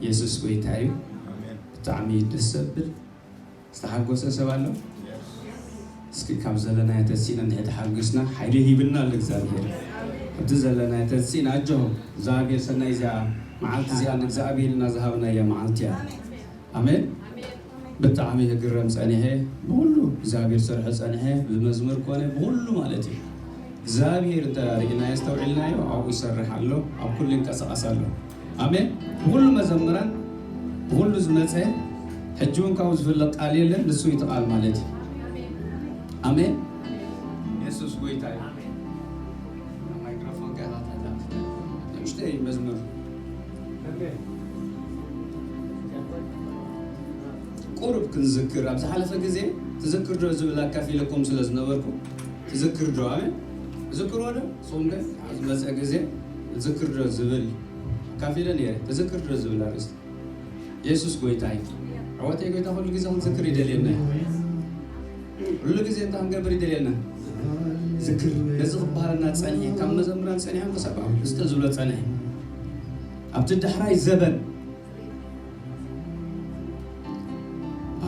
የሱስ ጎይታ እዩ። ብጣዕሚ ደስ ዘብል ዝተሓጎሰ ሰብ ኣሎ። እስኪ ካብ ዘለናዮ ተሲእና እንድሕር ተሓጒስና ሓይሊ ሂብና ኣሎ እግዚኣብሔር። ኣብቲ ዘለናዮ ተሲእና ኣጆኹም። እግዚኣብሔር ሰናይ እዚኣ መዓልቲ እዚኣ ንእግዚኣብሔር ኢልና ዝሃብናያ መዓልቲ እያ። ኣሜን። ብጣዕሚ ክግረም ጸኒሐ። ብኹሉ እግዚኣብሔር ሰርሖ ጸኒሐ፣ ብመዝሙር ኮነ ብኹሉ ማለት እዩ። እግዚኣብሔር እንተ ርኢናዮ ኣስተውዒልናዮ ኣብኡ ይሰርሕ ኣሎ፣ ኣብ ኩሉ ይንቀሳቐስ ኣሎ። ኣሜን። ብኹሉ መዘምራን ብኹሉ ዝመጸ ሕጂ እውን ካብኡ ዝፍለቕ ቃል የለን፣ ንሱ እዩ እቲ ቃል ማለት እዩ። ኣሜን። የሱስ ጎይታ እዩ። ማይክሮፎን ከታተላ ንእሽተይ መዝሙር ቁሩብ ክንዝክር ኣብ ዝሓለፈ ግዜ ትዝክር ዶ ዝብል ኣካፊለኩም ስለ ዝነበርኩ ትዝክር ዶ ኣሜን ዝክሮ ዶ ጾም ግን ኣብ ዝመጸ ግዜ ትዝክር ዶ ዝብል ኣካፊለ ነይረ ትዝክር ዶ ዝብል ኣርእስቲ የሱስ ጎይታ እዩ። ኣሕዋተይ ጎይታ ኩሉ ግዜ ክንዝክር ይደልየና እዩ። ኩሉ ግዜ እንታይ ክንገብር ይደልየና? ዝክር ነዚ ክበሃለና ጸኒሐ ካብ መዘምራን ጸኒሐ ክሳብ ኣውግስተ ዝብሎ ጸኒሐ ኣብቲ ዳሕራይ ዘበን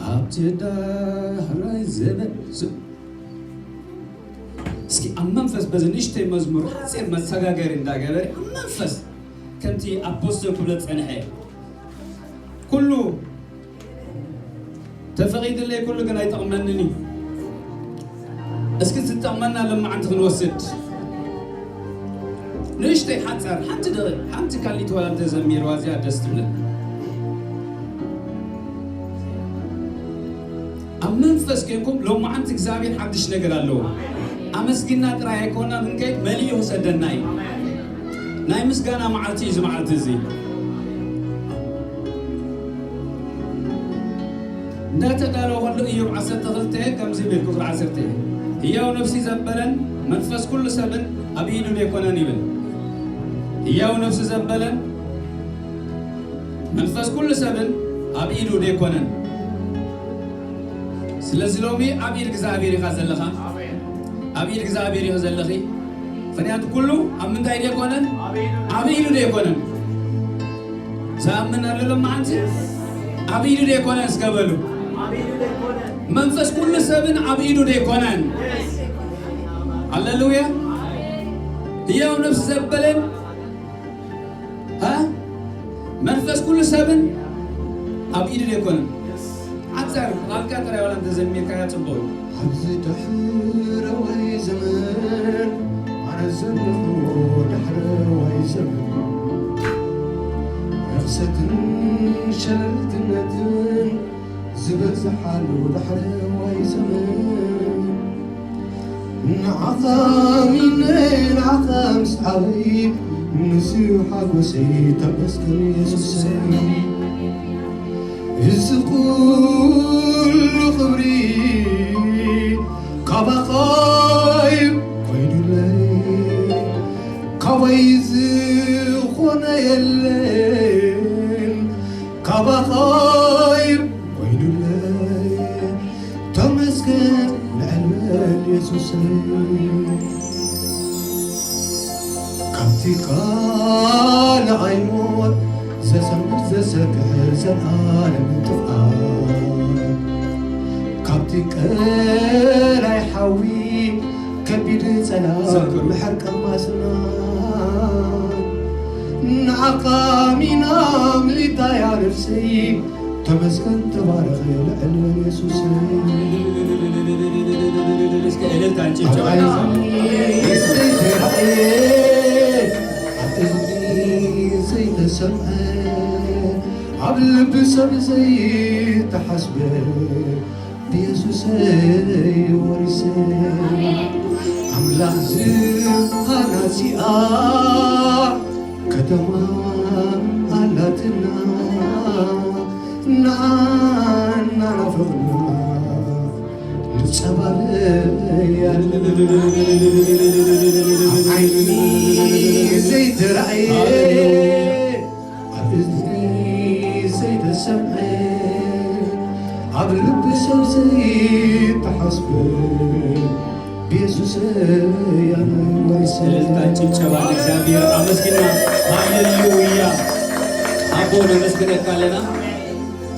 ኣብቲ ዳሕራይ ዘበን ዝ- እስኪ ኣብ መንፈስ በዚ ንእሽተይ መዝሙር ሓፂር መሰጋገሪ እንዳገበረ ኣብ መንፈስ ከምቲ ኣፖስትል ክብሎ ጸንሐ ኩሉ ተፈቒድለይ ኩሉ ግን ኣይጠቕመንን እዩ። እስኪ ዝጠቕመና ለማዓንቲ ክንወስድ ንእሽተይ ሓፃር ሓንቲ ደቒቕ ሓንቲ ካሊት ዋላ እንተዘሚርዋ እዚኣ ደስ ትብለኒ። ኣብ መንፈስ ኮንኩም ሎማዓንቲ እግዚኣብሔር ሓድሽ ነገር ኣለዎ። ኣመስጊና ጥራይ ኣይኮና ክንከይድ መሊኡ ክሰደና እዩ። ናይ ምስጋና መዓልቲ እዩ እዚ መዓልቲ እዚ። እንዳተዳለወ ከሎ ኢዮብ ዓሰርተ ክልተ ከምዚ ይብል ክፍሊ ዓሰርተ ህያው ነፍሲ ዘበለን መንፈስ ኩሉ ሰብን ኣብ ኢዱ ደይኮነን ይብል። ህያው ነፍሲ ዘበለን መንፈስ ኩሉ ሰብን ኣብ ኢዱ ደይኮነን። ስለዚ ሎሚ ኣብ ኢድ እግዚኣብሔር ኢኻ ዘለኻ። ኣብ ኢድ እግዚኣብሔር ኢኻ ዘለኺ። ምኽንያቱ ኩሉ ኣብ ምንታይ ደይኮነን ኣብ ኢዱ ደይኮነን። ዝኣምን ኣሎ ሎማዓንቲ ኣብ ኢዱ ደይኮነን እስከ በሉ። መንፈስ ኩሉ ሰብን ኣብ ኢዱ ደይኮነን። ሃሌሉያ። ህያው ነፍሲ ዘበለን እ መንፈስ ኩሉ ሰብን ኣብ ኢዱ ደይኮነን። ሓፃር ቃልካ ጥራይ ዋላ እንተዘሚርካያ ፅቡቅ እዩ። ኣብዚ ዳሕረዋይ ዘመን ኣነ ዘለኹ ዳሕረዋይ ዘመን ረኽሰትን ሸለልትነትን ዝበዝሓሉ ዳሕረዋይ ዘመን ንዓኻ ኣሚነ ንዓኻ ምስዓበይ ንሱ ሓጎሰይ ተመስገን የሱሰይ። እዚ ኩሉ ክብሪ ካባኻ እዩ ኮይኑለይ ካባይ ዝኾነ የለን ካባኻ እዩ ኮይኑለይ። ተመስገን ልዕል በል የሱሰይ። ካብቲ ካልኣይ ሞት ዘሰምር ዘሰክሕ ዘልኣለም ጥፍኣት ካብቲ ቀላይ ሓዊ ከቢድ ጸላም ምሕር ቀማስና ንዓኻ ሚና ምሊታያ ነፍሰይ ተመስገን ተባረኽ ልዕል በል የሱስ። እስከ እልልታን ጭብጨባን ዘይተራእየ ኣብ እዝኒ ዘይተሰምዐ ኣብ ልቢ ሰብ ዘይተሓስበ ብየሱሰይ ወሪሰ ኣምላኽ ዝሃናጺኣ ከተማ ኣላትና ንዓና ናፍቕና ንጸባበያ ኣብ ዓይኒ ዘይተራእየ ኣብ እዝኒ ዘይተሰምዐ ኣብ ልቢ ሰብ ዘይተሓስበ ብየሱስ ያለ ወሪሰ እልልታን ጭብጨባን እግዚኣብሔር ኣመስግና። ሃሌሉያ። ኣቦ ነመስግነካ ኣለና።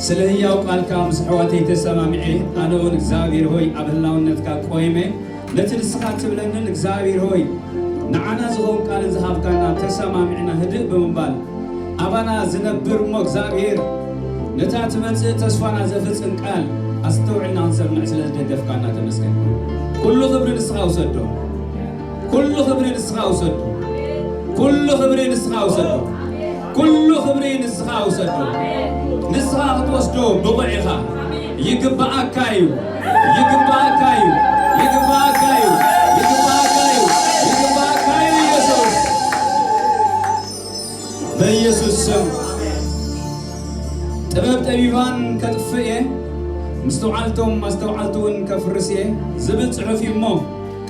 ስለ ህያው ቃልካ ምስ ኣሕዋተይ ተሰማሚዐ፣ ኣነ እውን እግዚኣብሔር ሆይ ኣብ ህላውነትካ ቆይመ፣ ነቲ ንስኻ ትብለንን እግዚኣብሔር ሆይ ንዓና ዝኸውን ቃልን ዝሃብካና ተሰማሚዕና ህድእ ብምባል ኣባና ዝነብር እሞ እግዚኣብሔር ነታ ትመጽእ ተስፋና ዘፍጽም ቃል ኣስተውዕልና ክንሰምዕ ስለ ዝደገፍካና ተመስገን። ኩሉ ክብሪ ንስኻ ውሰዶ። ኩሉ ክብሪ ንስኻ ውሰዶ። ኩሉ ክብሪ ንስኻ ውሰዶ። ኩሉ ክብሪ ንስኻ ውሰዶ። ንስኻ ክትወስዶ ብቑዕ ኢኻ። ይግባኣካ እዩ። ይግባኣካ እዩ። ይግባኣካ እዩ። ይግባኣካ እዩ። ይግባኣካ እዩ ኢየሱስ። በኢየሱስ ስም ጥበብ ጠቢባን ከጥፍእ እየ፣ ምስትውዓልቶም ኣስተውዓልቲ እውን ከፍርስ እየ ዝብል ጽሑፍ እዩ እሞ፣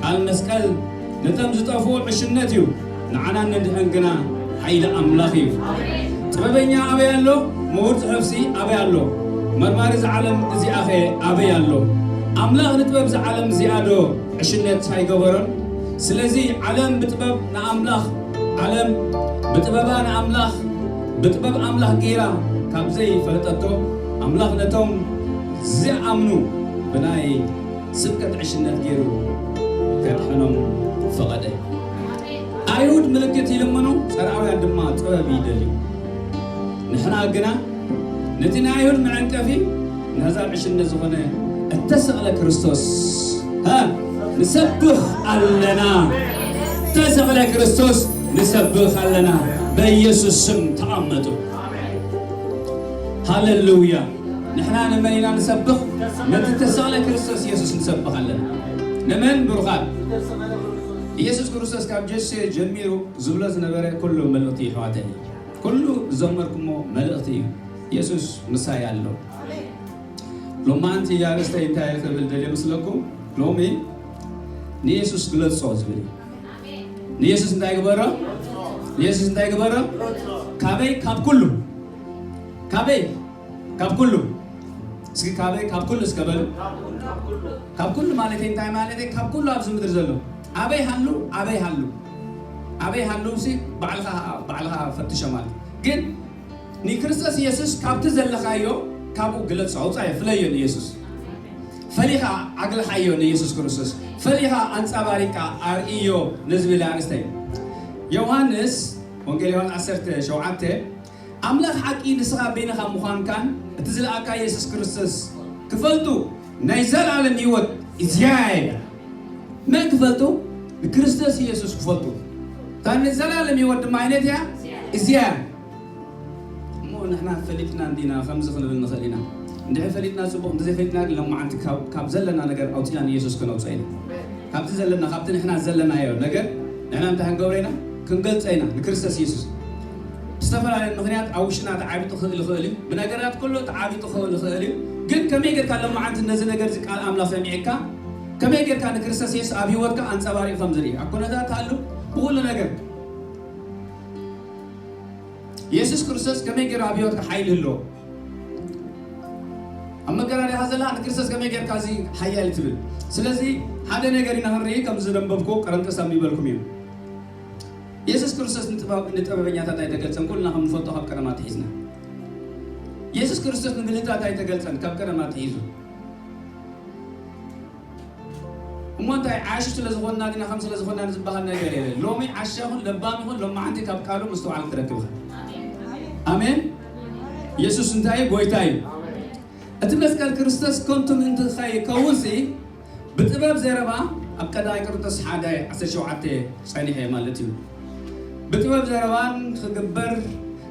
ቃል መስቀል ነቶም ዝጠፍኡ ዕሽነት እዩ፣ ንዓና እንድሕን ግና ሓይሊ ኣምላኽ እዩ። ጥበበኛ ኣበይ ኣሎ? ምሁር ጽሑፍሲ ኣበይ ኣሎ? መርማሪ እዛ ዓለም እዚኣኸ ኣበይ ኣሎ? ኣምላኽ ንጥበብ እዛ ዓለም እዚኣ ዶ ዕሽነት ኣይገበሮን? ስለዚ ዓለም ብጥበብ ንኣምላኽ፣ ዓለም ብጥበባ ንኣምላኽ፣ ብጥበብ ኣምላኽ ገይራ ካብ ዘይፈለጠቶ፣ ኣምላኽ ነቶም ዝኣምኑ ብናይ ስብከት ዕሽነት ገይሩ ከድሕኖም ፈቐደ። ኣይሁድ ምልክት ይልምኑ፣ ጸርኣውያን ድማ ጥበብ ይደልዩ። ንሕና ግና ነቲ ናይ ኣይሁድ መዐንቀፊ፣ ነዛ ዕሽነት ዝኾነ እተሰቕለ ክርስቶስ፣ ሃ፣ ንሰብኽ ኣለና። እተሰቕለ ክርስቶስ ንሰብኽ ኣለና። በኢየሱስ ስም ተቐመጡ። ሃሌሉያ። ንሕና ንመን ኢና ንሰብኽ? ነቲ እተሰቕለ ክርስቶስ ኢየሱስ ንሰብኽ ኣለና። ንመን ብሩኻት? ኢየሱስ ክርስቶስ ካብ ጀሴ ጀሚሩ ዝብሎ ዝነበረ ኩሉ መልእኽቲ ይሕዋተኒ። ኩሉ ዝዘመርኩሞ መልእኽቲ እዩ። ኢየሱስ ምሳይ ኣሎ። ሎማዓንቲ ኣርእስተይ እንታይ ክብል ደልየ ምስለኩም? ሎሚ ንኢየሱስ ግለጾ ዝብል እዩ። ንኢየሱስ እንታይ ግበሮ? ንኢየሱስ እንታይ ግበሮ? ካበይ? ካብ ኩሉ። ካበይ? ካብ ኩሉ። እስኪ ካበይ? ካብ ኩሉ እስከ በሉ። ካብ ኩሉ ማለት እንታይ ማለት እዩ? ካብ ኩሉ ኣብዚ ምድሪ ዘሎ ኣበይ ሃሉ፣ ኣበይ ሃሉ፣ ኣበይ ሃሉ ሲ ባዕልኻ፣ ባዕልኻ ፈትሾ ማለት ግን ንክርስቶስ ኢየሱስ ካብቲ ዘለኻዮ ካብኡ ግለጾ፣ ኣውጻዮ፣ ፍለዮ ንኢየሱስ። ፈሊኻ ኣግልሓዮ ንኢየሱስ ክርስቶስ። ፈሊኻ ኣንጸባሪቃ ኣርእዮ ነዚ ቤለ ኣርእስተይ። ዮሃንስ፣ ወንጌል ዮሃንስ ዓሰርተ ሸውዓተ፣ ኣምላኽ ሓቂ ንስኻ በይንኻ ምዃንካን እቲ ዝለኣካ ኢየሱስ ክርስቶስ ክፈልጡ ናይ ዘለኣለም ህይወት እዚኣ እያ። መን ክፈልጡ? ንክርስቶስ ኢየሱስ ክፈልጡ። እታ ናይ ዘለኣለም ህይወት ድማ ዓይነት እያ እዚኣ። እሞ ንሕና ፈሊጥና እንዲና ከምዚ ክንብል ንኽእል ኢና። እንድሕር ፈሊጥና ጽቡቕ፣ እንተዘይፈሊጥና ግን ሎማዓንቲ ካብ፣ ካብ ዘለና ነገር ኣውፂና ንኢየሱስ ክነውፅኦ ኢና። ካብቲ ዘለና፣ ካብቲ ንሕና ዘለናዮ ነገር ንሕና እንታይ ክንገብሮ ኢና? ክንገልጾ ኢና ንክርስቶስ ኢየሱስ። ብዝተፈላለየ ምኽንያት ኣብ ውሽጥና ተዓቢጡ ክኽእል ይኽእል እዩ። ብነገራት ኩሉ ተዓቢጡ ክኽእል ይኽእል እዩ። ግን ከመይ ጌርካ ሎማዓንቲ ነዚ ነገር እዚ ቃል ኣምላኽ ሰሚዕካ፣ ከመይ ጌርካ ንክርስቶስ የሱስ ኣብ ህይወትካ ኣንጸባሪቑ ከም ዝርኢ፣ ኣብ ኩነታት ሃሉ፣ ብኹሉ ነገር የሱስ ክርስቶስ ከመይ ጌሩ ኣብ ህይወትካ ሓይሊ ህልዎ? ኣብ መገዳድያኻ ዘላ ንክርስቶስ ከመይ ጌርካ እዚ ሓያል ትብል? ስለዚ ሓደ ነገር ኢና ክንርኢ፣ ከም ዝደንበብኩ ቀረንጠስ ኣንቢበልኩም እዩ። የሱስ ክርስቶስ ንጥበብ-፣ ንጥበበኛታት ኣይተገልጸን፣ ኩልና ከም ንፈልጦ ካብ ቀደም ኣትሒዝና። የሱስ ክርስቶስ ንብልህታት ኣይተገልጸን ካብ ቀደም ኣትሒዙ። እሞ እንታይ ዓያሹ ስለ ዝኾንና ዲና፣ ከም ስለ ዝኾንና ዝበሃል ነገር የለን። ሎሚ ዓሻ ይኹን ለባም ይኹን ሎማዓንቲ ካብ ቃሉ ምስትውዓል ትረክብ ኢኻ። ኣሜን። የሱስ እንታይ እዩ? ጎይታ እዩ። እቲ መስቀል ክርስቶስ ከንቱ ምእንቲ ከይከውንሲ ብጥበብ ዘረባ ኣብ ቀዳማይ ቆሮንቶስ ሓደ ዓሰርተ ሸውዓተ ጸኒሐ ማለት እዩ። ብጥበብ ዘረባን ክግበር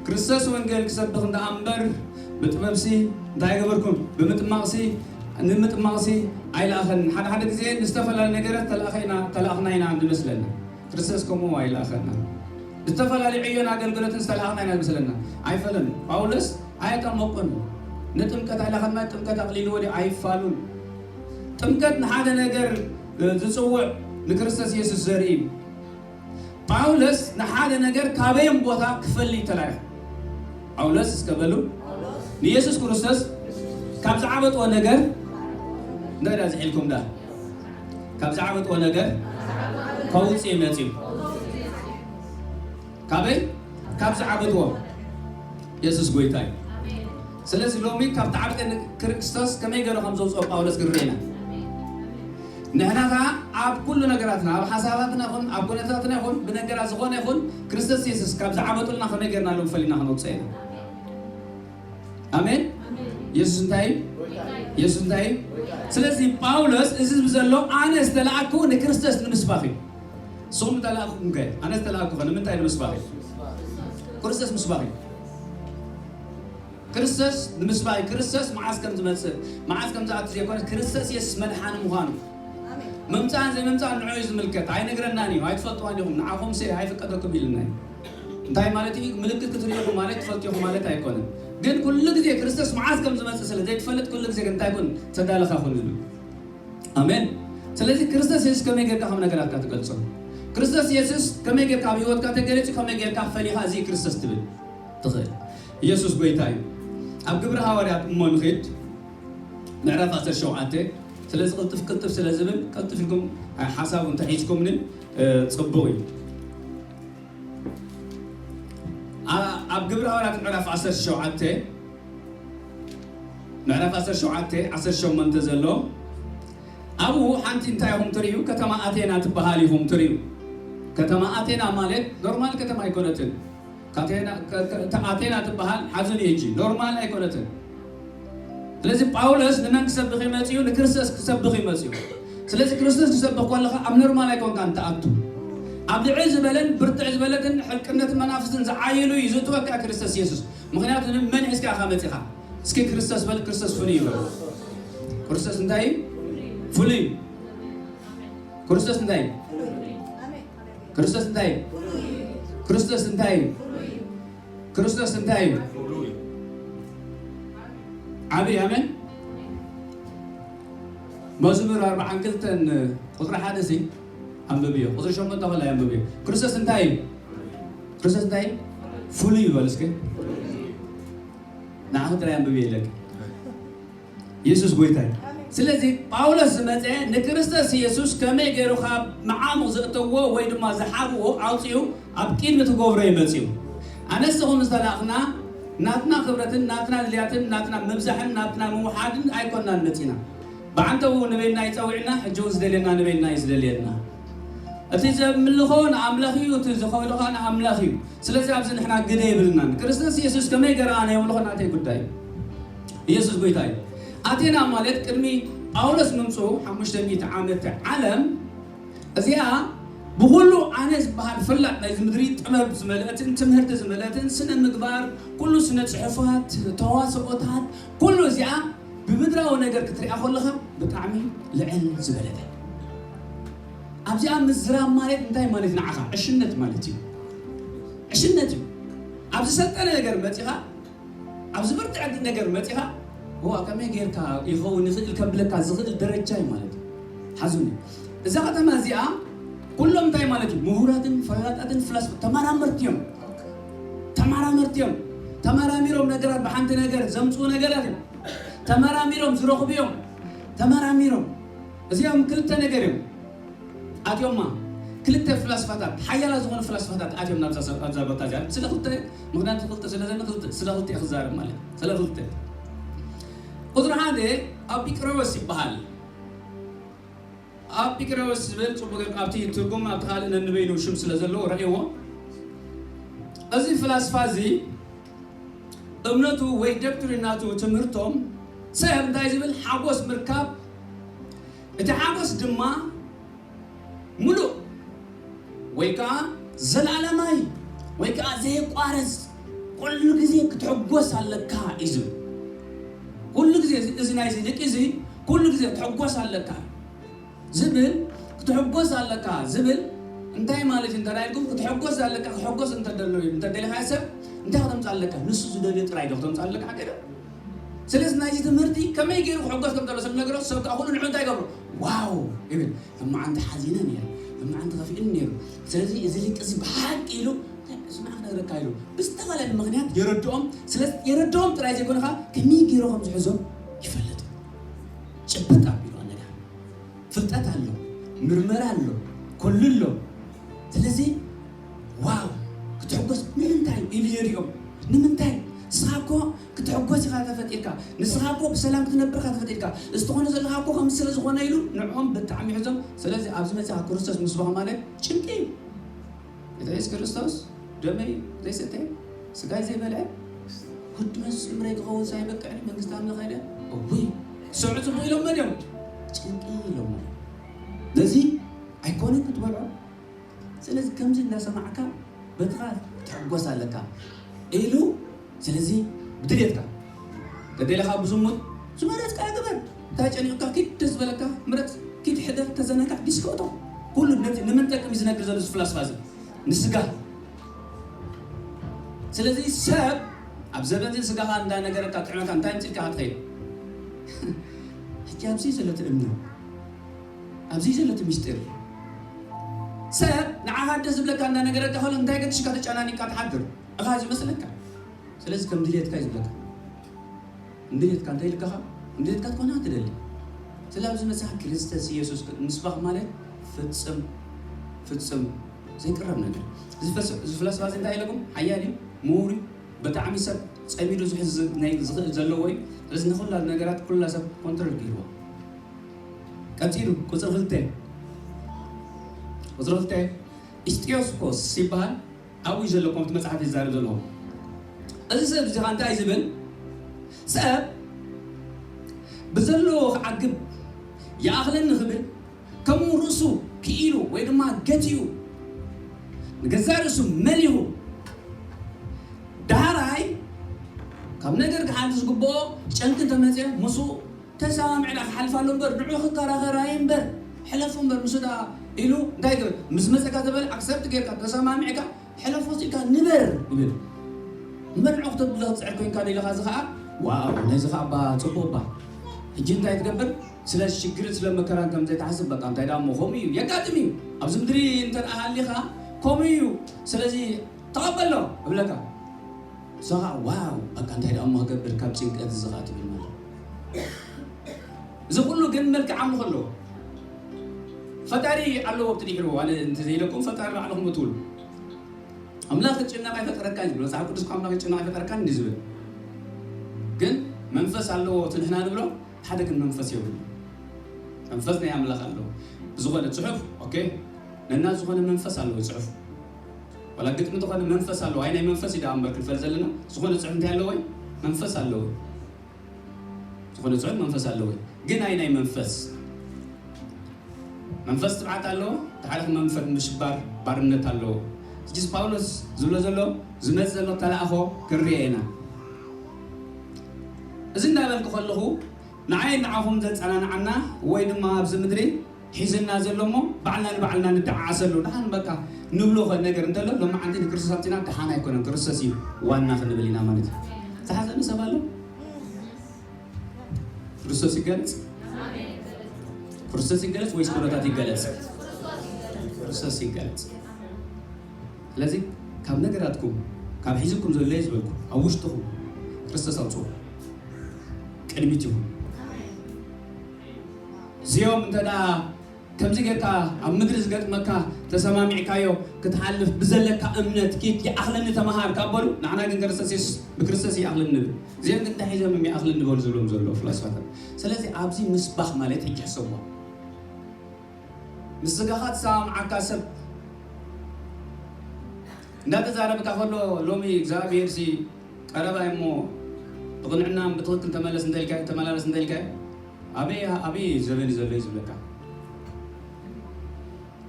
ክርስቶስ ወንጌል ክሰብኽ እንዳ ኣምበር ብጥበብሲ እንታይ ገበርኩም? ብምጥማቕሲ፣ ንምጥማቕሲ ኣይለኣኸን። ሓደ ሓደ ግዜ ንዝተፈላለዩ ነገራት ተላእኸ ኢና፣ ተላእኽና ኢና እንመስለና። ክርስቶስ ከምኡ ኣይለኣኸና። ዝተፈላለዩ ዕዮን ኣገልግሎትን ዝተላእኽና ኢና ዝመስለና። ኣይፈለን። ጳውሎስ ኣየጠመቁን። ንጥምቀት ኣይለኣኸና፣ ጥምቀት ኣቕሊልዎ ድዩ? ኣይፋሉን። ጥምቀት ንሓደ ነገር ዝጽውዕ ንክርስቶስ የሱስ ዘርኢ እዩ። ጳውሎስ ንሓደ ነገር ካበየን ቦታ ክፈልይ ተላኢኹ። ጳውሎስ እስከ በሉ፣ ንየሱስ ክርስቶስ ካብ ዝዓበጥዎ ነገር እንታይ ዳ ዝሒልኩም ዳ? ካብ ዝዓበጥዎ ነገር ከውፅእ መፅዩ። ካበይ? ካብ ዝዓበጥዎ። የሱስ ጎይታ እዩ። ስለዚ ሎሚ ካብቲ ዓርቂ ክርስቶስ ከመይ ገይሩ ከም ዘውፅኦ ጳውሎስ ክንርኢ ኢና። ንሕና ከዓ ኣብ ኩሉ ነገራትና፣ ኣብ ሓሳባትና ይኹን ኣብ ኩነታትና ይኹን ብነገራት ዝኾነ ይኹን ክርስቶስ የሱስ ካብ ዝዓበጡልና ከመይ ገይርና ሎም ፈሊና ክነውፅኦ ኢና። ኣሜን። የሱስ እንታይ እዩ? የሱስ እንታይ እዩ? ስለዚ ጳውሎስ እዚ ዝብል ዘሎ ኣነ ዝተላኣኩ ንክርስቶስ ንምስባኽ እዩ። ንስኹም ዝተላኣኩም ከ ኣነ ዝተላኣኩ ከ ንምንታይ ንምስባኽ እዩ? ክርስቶስ ምስባኽ እዩ። ክርስቶስ ንምስባይ ክርስቶስ መዓስ ከም ዝመጽእ መዓስ ከም ዝኣቱ ዘይኮነ ክርስቶስ የሱስ መድሓኒ ምዃኑ ምምጻእን ዘይምምጻእን ንዑ እዩ ዝምልከት። ኣይነግረናን እዩ። ኣይትፈልጥዋን ኢኹም፣ ንዓኹም ሲ ኣይፍቀደኩም ኢልና እዩ። እንታይ ማለት እዩ? ምልክት ክትርእኹ ማለት ትፈልጥኹ ማለት ኣይኮነን። ግን ኩሉ ግዜ ክርስቶስ መዓስ ከም ዝመጽእ ስለ ዘይትፈልጥ ኩሉ ግዜ ግን እንታይ ኩን ተዳለኻ ኩን ዝብል። ኣሜን። ስለዚ ክርስቶስ የሱስ ከመይ ጌርካ ከም ነገራትካ ትገልጾ? ክርስቶስ የሱስ ከመይ ጌርካ ኣብ ህይወትካ ተገሊጹ ከመይ ጌርካ ፈሊኻ እዚ ክርስቶስ ትብል ትኽእል? ኢየሱስ ጎይታ እዩ። ኣብ ግብሪ ሃዋርያት እሞ ንኺድ ምዕራፍ ዓሰርተ ሸውዓተ። ስለዚ ቅልጥፍ ቅልጥፍ ስለ ዝብል ቅልጥፍ ኢልኩም ሓሳቡ እንተሒዝኩምኒ ጽቡቕ እዩ። ኣብ ግብሪ ሃዋርያት ምዕራፍ ዓሰርተ ሸውዓተ ምዕራፍ ዓሰርተ ሸውዓተ ዓሰርተ ሸሞንተ ዘሎ ኣብኡ ሓንቲ እንታይ ኢኹም ትርእዩ? ከተማ ኣቴና ትበሃል ኢኹም ትርእዩ። ከተማ ኣቴና ማለት ኖርማል ከተማ ኣይኮነትን። ካቴና- ከ- ከ- እታ ኣቴና ትበሃል ሓዙን እዩ ሕጂ ኖርማል ኣይኮነትን። ስለዚ ጳውሎስ ንመን ክሰብኽ ይመጽኡ? ንክርስቶስ ክሰብኽ ይመጽኡ። ስለዚ ክርስቶስ ክሰብኽ ከለኻ ኣብ ኖርማል ኣይኮንካን ትኣቱ። ኣብ ልዕል ዝበለን ብርትዕ ዝበለትን ሕልቅነትን መናፍስትን ዝዓይሉ እዩ ዝእትወካ ክርስቶስ የሱስ። ምክንያቱ ንመን ሒዝካ ኢኻ መጺኻ? እስኪ ክርስቶስ በል። ክርስቶስ ፍሉይ እዩ በል። ክርስቶስ እንታይ እዩ? ፍሉይ እዩ። ክርስቶስ እንታይ እዩ? ክርስቶስ እንታይ እዩ? ክርስቶስ እንታይ እዩ? ክርስቶስ እንታይ እዩ? ዓብይ ኣሜን። መዝሙር ኣርባዓን ክልተን ቁፅሪ ሓደ ሲ ኣንብብዮ። ቁፅሪ ሸሞንተ ከላይ ኣንብብዮ። ክርስቶስ እንታይ እዩ? ክርስቶስ እንታይ እዩ? ፍሉይ እዩ በል እስኪ። ንዓኺ ጥራይ ኣንብብዮ ኢለኪ። የሱስ ጎይታ እዩ። ስለዚ ጳውሎስ ዝመፀ ንክርስቶስ የሱስ ከመይ ገይሩ ካብ መዓሙቕ ዘእተዎ ወይ ድማ ዝሓብዎ ኣውፂኡ ኣብ ቅድሚ ትገብሮ እዩ መፂኡ። ኣነስ ንስኹም ዝተላእኽና ናትና ክብረትን ናትና ድልያትን ናትና ምብዛሕን ናትና ምውሓድን ኣይኮናን መፂና። ብዓንተቡ ንበይና ይፀውዕና፣ ሕጂ እውን ዝደልየና ንበይና እዩ ዝደልየና። እቲ ዘምልኾ ንኣምላኽ እዩ፣ እቲ ዝኸልኦ ንኣምላኽ እዩ። ስለዚ ኣብዚ ንሕና ግደ የብልናን። ክርስቶስ የሱስ ከመይ ገይረ ኣነ የምልኾ ናተይ ጉዳይ እዩ። ኢየሱስ ጎይታ እዩ። ኣቴና ማለት ቅድሚ ጳውሎስ ምምፅኡ ሓሙሽተ ሚእቲ ዓመት ዓለም እዚኣ ብኩሉ ኣነ ዝበሃል ፈላጥ ናይዚ ምድሪ ጥበብ ዝመልአትን ትምህርቲ ዝመልአትን ስነ ምግባር ኩሉ ስነ ፅሑፋት ተዋስኦታት ኩሉ እዚኣ ብምድራዊ ነገር ክትሪኣ ከለኻ ብጣዕሚ ልዕል ዝበለተ ኣብዚኣ ምዝራብ ማለት እንታይ ማለት ንዓኻ ዕሽነት ማለት እዩ። ዕሽነት እዩ። ኣብ ዝሰልጠነ ነገር መፂኻ ኣብ ዝበርትዐ ነገር መፂኻ ዋ ከመይ ጌርካ ይኸውን ይኽእል ከብለካ ዝኽእል ደረጃ እዩ ማለት እዩ። ሓዙኒ እዛ ከተማ እዚኣ ኩሎም እንታይ ማለት እዩ ምሁራትን ፈላጣትን ፍላስ ተመራመርቲ እዮም። ተመራመርቲ እዮም። ተመራሚሮም ነገራት ብሓንቲ ነገር ዘምፅኡ ነገራት እዮም። ተመራሚሮም ዝረኽቡ እዮም። ተመራሚሮም እዚኦም ክልተ ነገር እዮም። ኣትዮማ ክልተ ፍላስፋታት ሓያላ ዝኾኑ ፍላስፋታት ኣትዮም ናብዛ ሰብ- ኣብዛ ቦታ እዚኣ ስለ ክልተ ምክንያቱ ክልተ ስለ ዘለ ክልተ- ስለ ክልተ ክዛረብ ማለት ስለ ክልተ ቁፅሪ ሓደ ኣፒቅሮስ ይበሃል። ኣፒቅሮስ ዝብል ፅቡቅ ኣብቲ ትርጉም ኣብቲ ካልእ ነንበይኑ ሽም ስለ ዘለዎ ረእይዎ። እዚ ፍላስፋ እዚ እምነቱ ወይ ዶክትሪን ናቱ ትምህርቶም ሰብ እንታይ ዝብል ሓጎስ ምርካብ እቲ ሓጎስ ድማ ሙሉእ ወይ ከዓ ዘላለማይ ወይ ከዓ ዘየቋረፅ ኩሉ ግዜ ክትሕጎስ ኣለካ እዩ ዝብል። ኩሉ ግዜ እዚ- እዚ ናይዚ ልቂ እዚ ኩሉ ግዜ ክትሕጎስ ኣለካ ዝብል ክትሕጎስ ኣለካ ዝብል እንታይ ማለት እዩ እንተዳ ኢልኩም ክትሕጎስ ኣለካ ክሕጎስ እንተደሎ እዩ እንተደሊኻ ሰብ እንታይ ከተምፃ ኣለካ ንሱ ዝደልዮ ጥራይ ዶ ከተምፃ ኣለካ ሓቀደ ስለዚ ናይዚ ትምህርቲ ከመይ ገይሩ ክሕጎስ ከም ዘሎ ስለ ነገሮ ሰብ ከዓ ኩሉ ንዑ እንታይ ገብሮ ዋው ይብል ህማዓንቲ ሓዚነ ነይሩ ህማዓንቲ ከፊእኒ ነይሩ ስለዚ እዚ ሊቅ እዚ ብሓቂ ኢሉ ስማዕ ክነግረካ ኢሉ ብዝተፈላለየ ምክንያት የረድኦም ስለ የረድኦም ጥራይ ዘይኮነ ከዓ ከመይ ገይሩ ከም ዝሕዞም ይፈልጥ ጭብጥ ኣቢሉ ኣነጋ ፍልጠት ኣሎ ምርመራ ኣሎ ኩሉ ኣሎ ስለዚ ዋው ክትሕጎስ ንምንታይ ኢሉ የሪኦም ንምንታይ ንስኻ እኮ ክትሕጎስ ኢኻ ተፈጢርካ፣ ንስኻ እኮ ብሰላም ክትነብር ኢኻ ተፈጢርካ። እዚ ትኾኖ ዘለኻ እኮ ከምዚ ስለ ዝኾነ ኢሉ ንዕኦም ብጣዕሚ ይሕዞም። ስለዚ ኣብዚ መጺኻ ክርስቶስ ምስባኽ ማለት ጭንቂ እዩ። ጌታ የሱስ ክርስቶስ ደመይ ዘይሰተየ፣ ስጋይ ዘይበልዐ፣ ወዲ መስ እምረይ ክኸውን ሳይበቅዕ መንግስቲ ኣምላኽ ኣይደ። እውይ፣ ስዑ ጽቡቕ ኢሎም መን እዮም? ጭንቂ ኢሎም። ነዚ ኣይኮነን ክትበልዖ። ስለዚ ከምዚ እንዳሰማዕካ በትኻ ትሕጎስ ኣለካ ኢሉ። ስለዚ ብድሌትካ ተደለኻ ብዝሙት ዝመረጽካ ግበር። እንታይ ጨኒቕካ? ኪድ ደስ ዝበለካ ምረጽ፣ ኪድ ሕደር፣ ተዘናጋዕ፣ ዲስኮ እቶ። ኩሉ ነቲ ንምንጠቅም እዩ ዝነግር ዘሎ እዚ ፍላስፋ እዚ ንስጋ። ስለዚ ሰብ ኣብ ዘበን እዚ ስጋኻ እንዳነገረካ ጥዕመካ እንታይ ምጽልካ ክትኸይድ? ሕጂ ኣብዚ ዘሎ እቲ እምነት፣ ኣብዚ ዘሎ እቲ ምስጢር። ሰብ ንዓኻ ደስ ዝብለካ እንዳነገረካ ከሎ እንታይ ገድሽካ ተጨናኒቅካ ትሓድር? እኻ ዝመስለካ። ስለዚ ከም ድሌትካ እዩ ዝብለካ። እንድሌትካ እንታይ ኢልካኻ? እንድሌትካ ትኮና ትደሊ። ስለ ኣብዚ መጽሓፍ ክርስቶስ ኢየሱስ ምስባኽ ማለት ፍጽም፣ ፍጽም ዘይቅረብ ነገር። እዚ ፈስ-፣ እዚ ፍላስፋ እዚ እንታይ ኢለኩም? ሓያል እዩ፣ ምሁር እዩ፣ ብጣዕሚ ሰብ ጸሚዱ ዝሕዝ ናይ ዝኽእል ዘለዎ እዩ። ስለዚ ንኹላ ነገራት ኩላ ሰብ ኮንትሮል ገይርዎ። ቀጺሉ ቁጽሪ ክልተ፣ ቁጽሪ ክልተ ኢስጢዮስኮስ ይበሃል። ኣብኡ እዩ ዘሎ፣ ከምቲ መጽሓፍ ይዛረብ ዘለዎ። እዚ ሰብ እዚ ኸኣ እንታይ እዩ ዝብል? ሰብ ብዘለዎ ክዓግብ ይኣኽለኒ ክብል፣ ከምኡ ርእሱ ክኢሉ ወይ ድማ ገቲኡ ንገዛእ ርእሱ መሊኹ፣ ዳሕራይ ካብ ነገር ክሓንቲ ዝግብኦ ጨንቂ እንተመጽአ ምስኡ ተሰማሚዕና ክሓልፋ ኣሎ እምበር፣ ንዑ ክከራኸር ኣይንበር፣ ሕለፉ እምበር፣ ምስ ዳ ኢሉ እንታይ ይብል? ምስ መጸካ ተበለ ኣክሰፕት ጌርካ፣ ተሰማሚዕካ፣ ሕለፉ ኢልካ ንበር ይብል። እምበር ንዑ ክተብሎ ክትጽዕር ኮይንካ፣ ደሊኻ እዚ ኸኣ፣ ዋው፣ ነዚ ኸኣ እባ ጽቡቕ እባ። ሕጂ እንታይ ትገብር? ስለ ሽግርን ስለ መከራን ከም ዘይትሓስብ፣ በቃ፣ እንታይ ደኣ እሞ፣ ከምኡ እዩ፣ የጋጥም እዩ። ኣብዚ ምድሪ እንተ ደኣ ሃሊኻ፣ ከምኡ እዩ። ስለዚ፣ ተቐበሎ፣ እብለካ። ንሳ ኸዓ፣ ዋው፣ በቃ እንታይ ደኣ እሞ ክገብር ካብ ጭንቀት እዚ ኸዓ ትብል ማለት። እዚ ኩሉ ግን መልክዕ ኣምልኾ ኣለዎ። ፈጣሪ ኣለዎ ኣብቲ ድሕሩ፣ ኣነ እንተ ዘይለኩም ፈጣሪ ባዕልኹም እትብሉ። ኣምላኽ ክትጭነቕ ኣይፈጠረካን ዝብል፣ መጽሓፍ ቅዱስ እኮ ኣምላኽ ክትጭነቕ ኣይፈጠረካን እንዲ ዝብል። ግን መንፈስ ኣለዎ እቲ ንሕና ንብሎ፣ ሓደ ግን መንፈስ የብሉ። መንፈስ ናይ ኣምላኽ ኣለዎ። ብዝኾነ ጽሑፍ፣ ኦኬ፣ ነና ዝኾነ መንፈስ ኣለዎ ጽሑፍ። ዋላ ግጥሚ ዝኾነ መንፈስ ኣለዎ። ኣይ ናይ መንፈስ እዩ ደኣ እምበር ክንፈል ዘለና። ዝኾነ ጽሑፍ እንታይ ኣለዎ? መንፈስ ኣለዎ። ዝኾነ ጽሑፍ መንፈስ ኣለዎ። ግን ኣይ ናይ መንፈስ? መንፈስ ትብዓት ኣለዎ፣ እቲ ሓደ መንፈስ ምሽባር ባርነት ኣለዎ። ሕጂስ ጳውሎስ ዝብሎ ዘሎ፣ ዝመጽእ ዘሎ ተላእኾ ክንሪኦ ኢና። እዚ እንዳበልኩ ከለኹ፣ ንዓይ ንዓኹም ዘጸናንዓና ወይ ድማ ኣብዚ ምድሪ ሒዝና ዘሎ እሞ ባዕልና ንባዕልና ንደዓዓሰሉ። ደሓን በቃ ንብሎ ኸ ነገር እንተሎ፣ ሎማዓንቲ ንክርስቶስ ኣምጺና ደሓን ኣይኮነን፣ ክርስቶስ እዩ ዋና ክንብል ኢና ማለት እዩ። ዝሓዘኒ ሰብ ኣሎ? ክርስቶስ ይገለጽ። ክርስቶስ ይገለጽ ወይስ ኩነታት ይገለጽ? ክርስቶስ ይገለጽ። ስለዚ ካብ ነገራትኩም፣ ካብ ሒዝኩም ዘሎ እየ ዝበልኩ፣ ኣብ ውሽጥኹም ክርስቶስ ኣውጽኡ። ቅድሚት ይኹን። እዚኦም እንተ ደኣ ከምዚ ጌርካ ኣብ ምድሪ ዝገጥመካ ተሰማሚዕካዮ ክትሓልፍ ብዘለካ እምነት ኪድ፣ ይኣኽለኒ ተመሃር ካብ በሉ፣ ንዓና ግን ክርስቶስ የሱስ፣ ብክርስቶስ ይኣኽለኒ ንብል። እዚኦም ግን እንታይ ሒዞም እዮም ይኣኽለኒ በሉ ዝብሎም ዘሎ ፍላስፋታት። ስለዚ ኣብዚ ምስባኽ ማለት ሕጂ ሕሰብዎ። ምስ ስጋኻ ትሰማምዓካ ሰብ እንዳተዛረብካ ከሎ፣ ሎሚ እግዚኣብሔር ሲ ቀረባ እሞ ብቕንዕና ብትኽክል ተመለስ እንተልካ፣ ተመላለስ እንተልካ፣ ኣበይ፣ ኣበይ ዘበን እዩ ዘሎ እዩ ዝብለካ።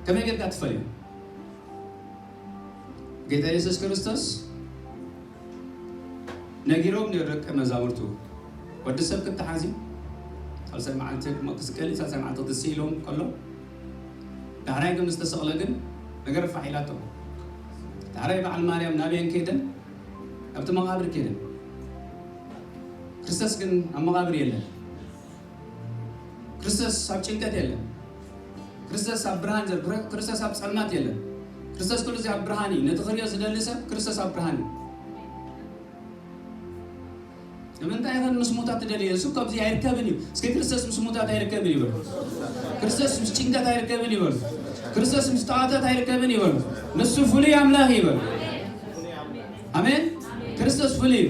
ከመይ ጌርካ ትፈልዮ? ጌታ የሱስ ክርስቶስ ነጊሮም ነይሩ ደቀ መዛሙርቱ፣ ወዲ ሰብ ክተሓዝ እዩ፣ ሳልሳይ መዓልቲ ክስቀል እዩ፣ ሳልሳይ መዓልቲ ክትስእ ኢሎም ከሎ፣ ዳሕራይ ግን ምስ ተሰቕለ ግን ነገር ፋሕ ኢላቶም። ዳሕራይ በዓል ማርያም ናበየን ከይደን? ኣብቲ መቓብር ከይደን። ክርስቶስ ግን ኣብ መቓብር የለን። ክርስቶስ ኣብ ጭንቀት የለን። ክርስቶስ ኣብ ብርሃን ዘሎ፣ ክርስቶስ ኣብ ጸልማት የለን። ክርስቶስ ኩሉ ግዜ ኣብ ብርሃን እዩ። ነቲ ክሪኦ ዝደሊ ሰብ ክርስቶስ ኣብ ብርሃን እዩ። ንምንታይ ኢኸን ምስ ሙታት ትደልዮ? እሱ እኮ ኣብዚ ኣይርከብን እዩ። እስኪ ክርስቶስ ምስ ሙታት ኣይርከብን ይበሉ። ክርስቶስ ምስ ጭንቀት ኣይርከብን ይበሉ። ክርስቶስ ምስ ጣዖታት ኣይርከብን ይበሉ። ንሱ ፍሉይ ኣምላኽ እዩ ይበሉ። ኣሜን። ክርስቶስ ፍሉይ እዩ።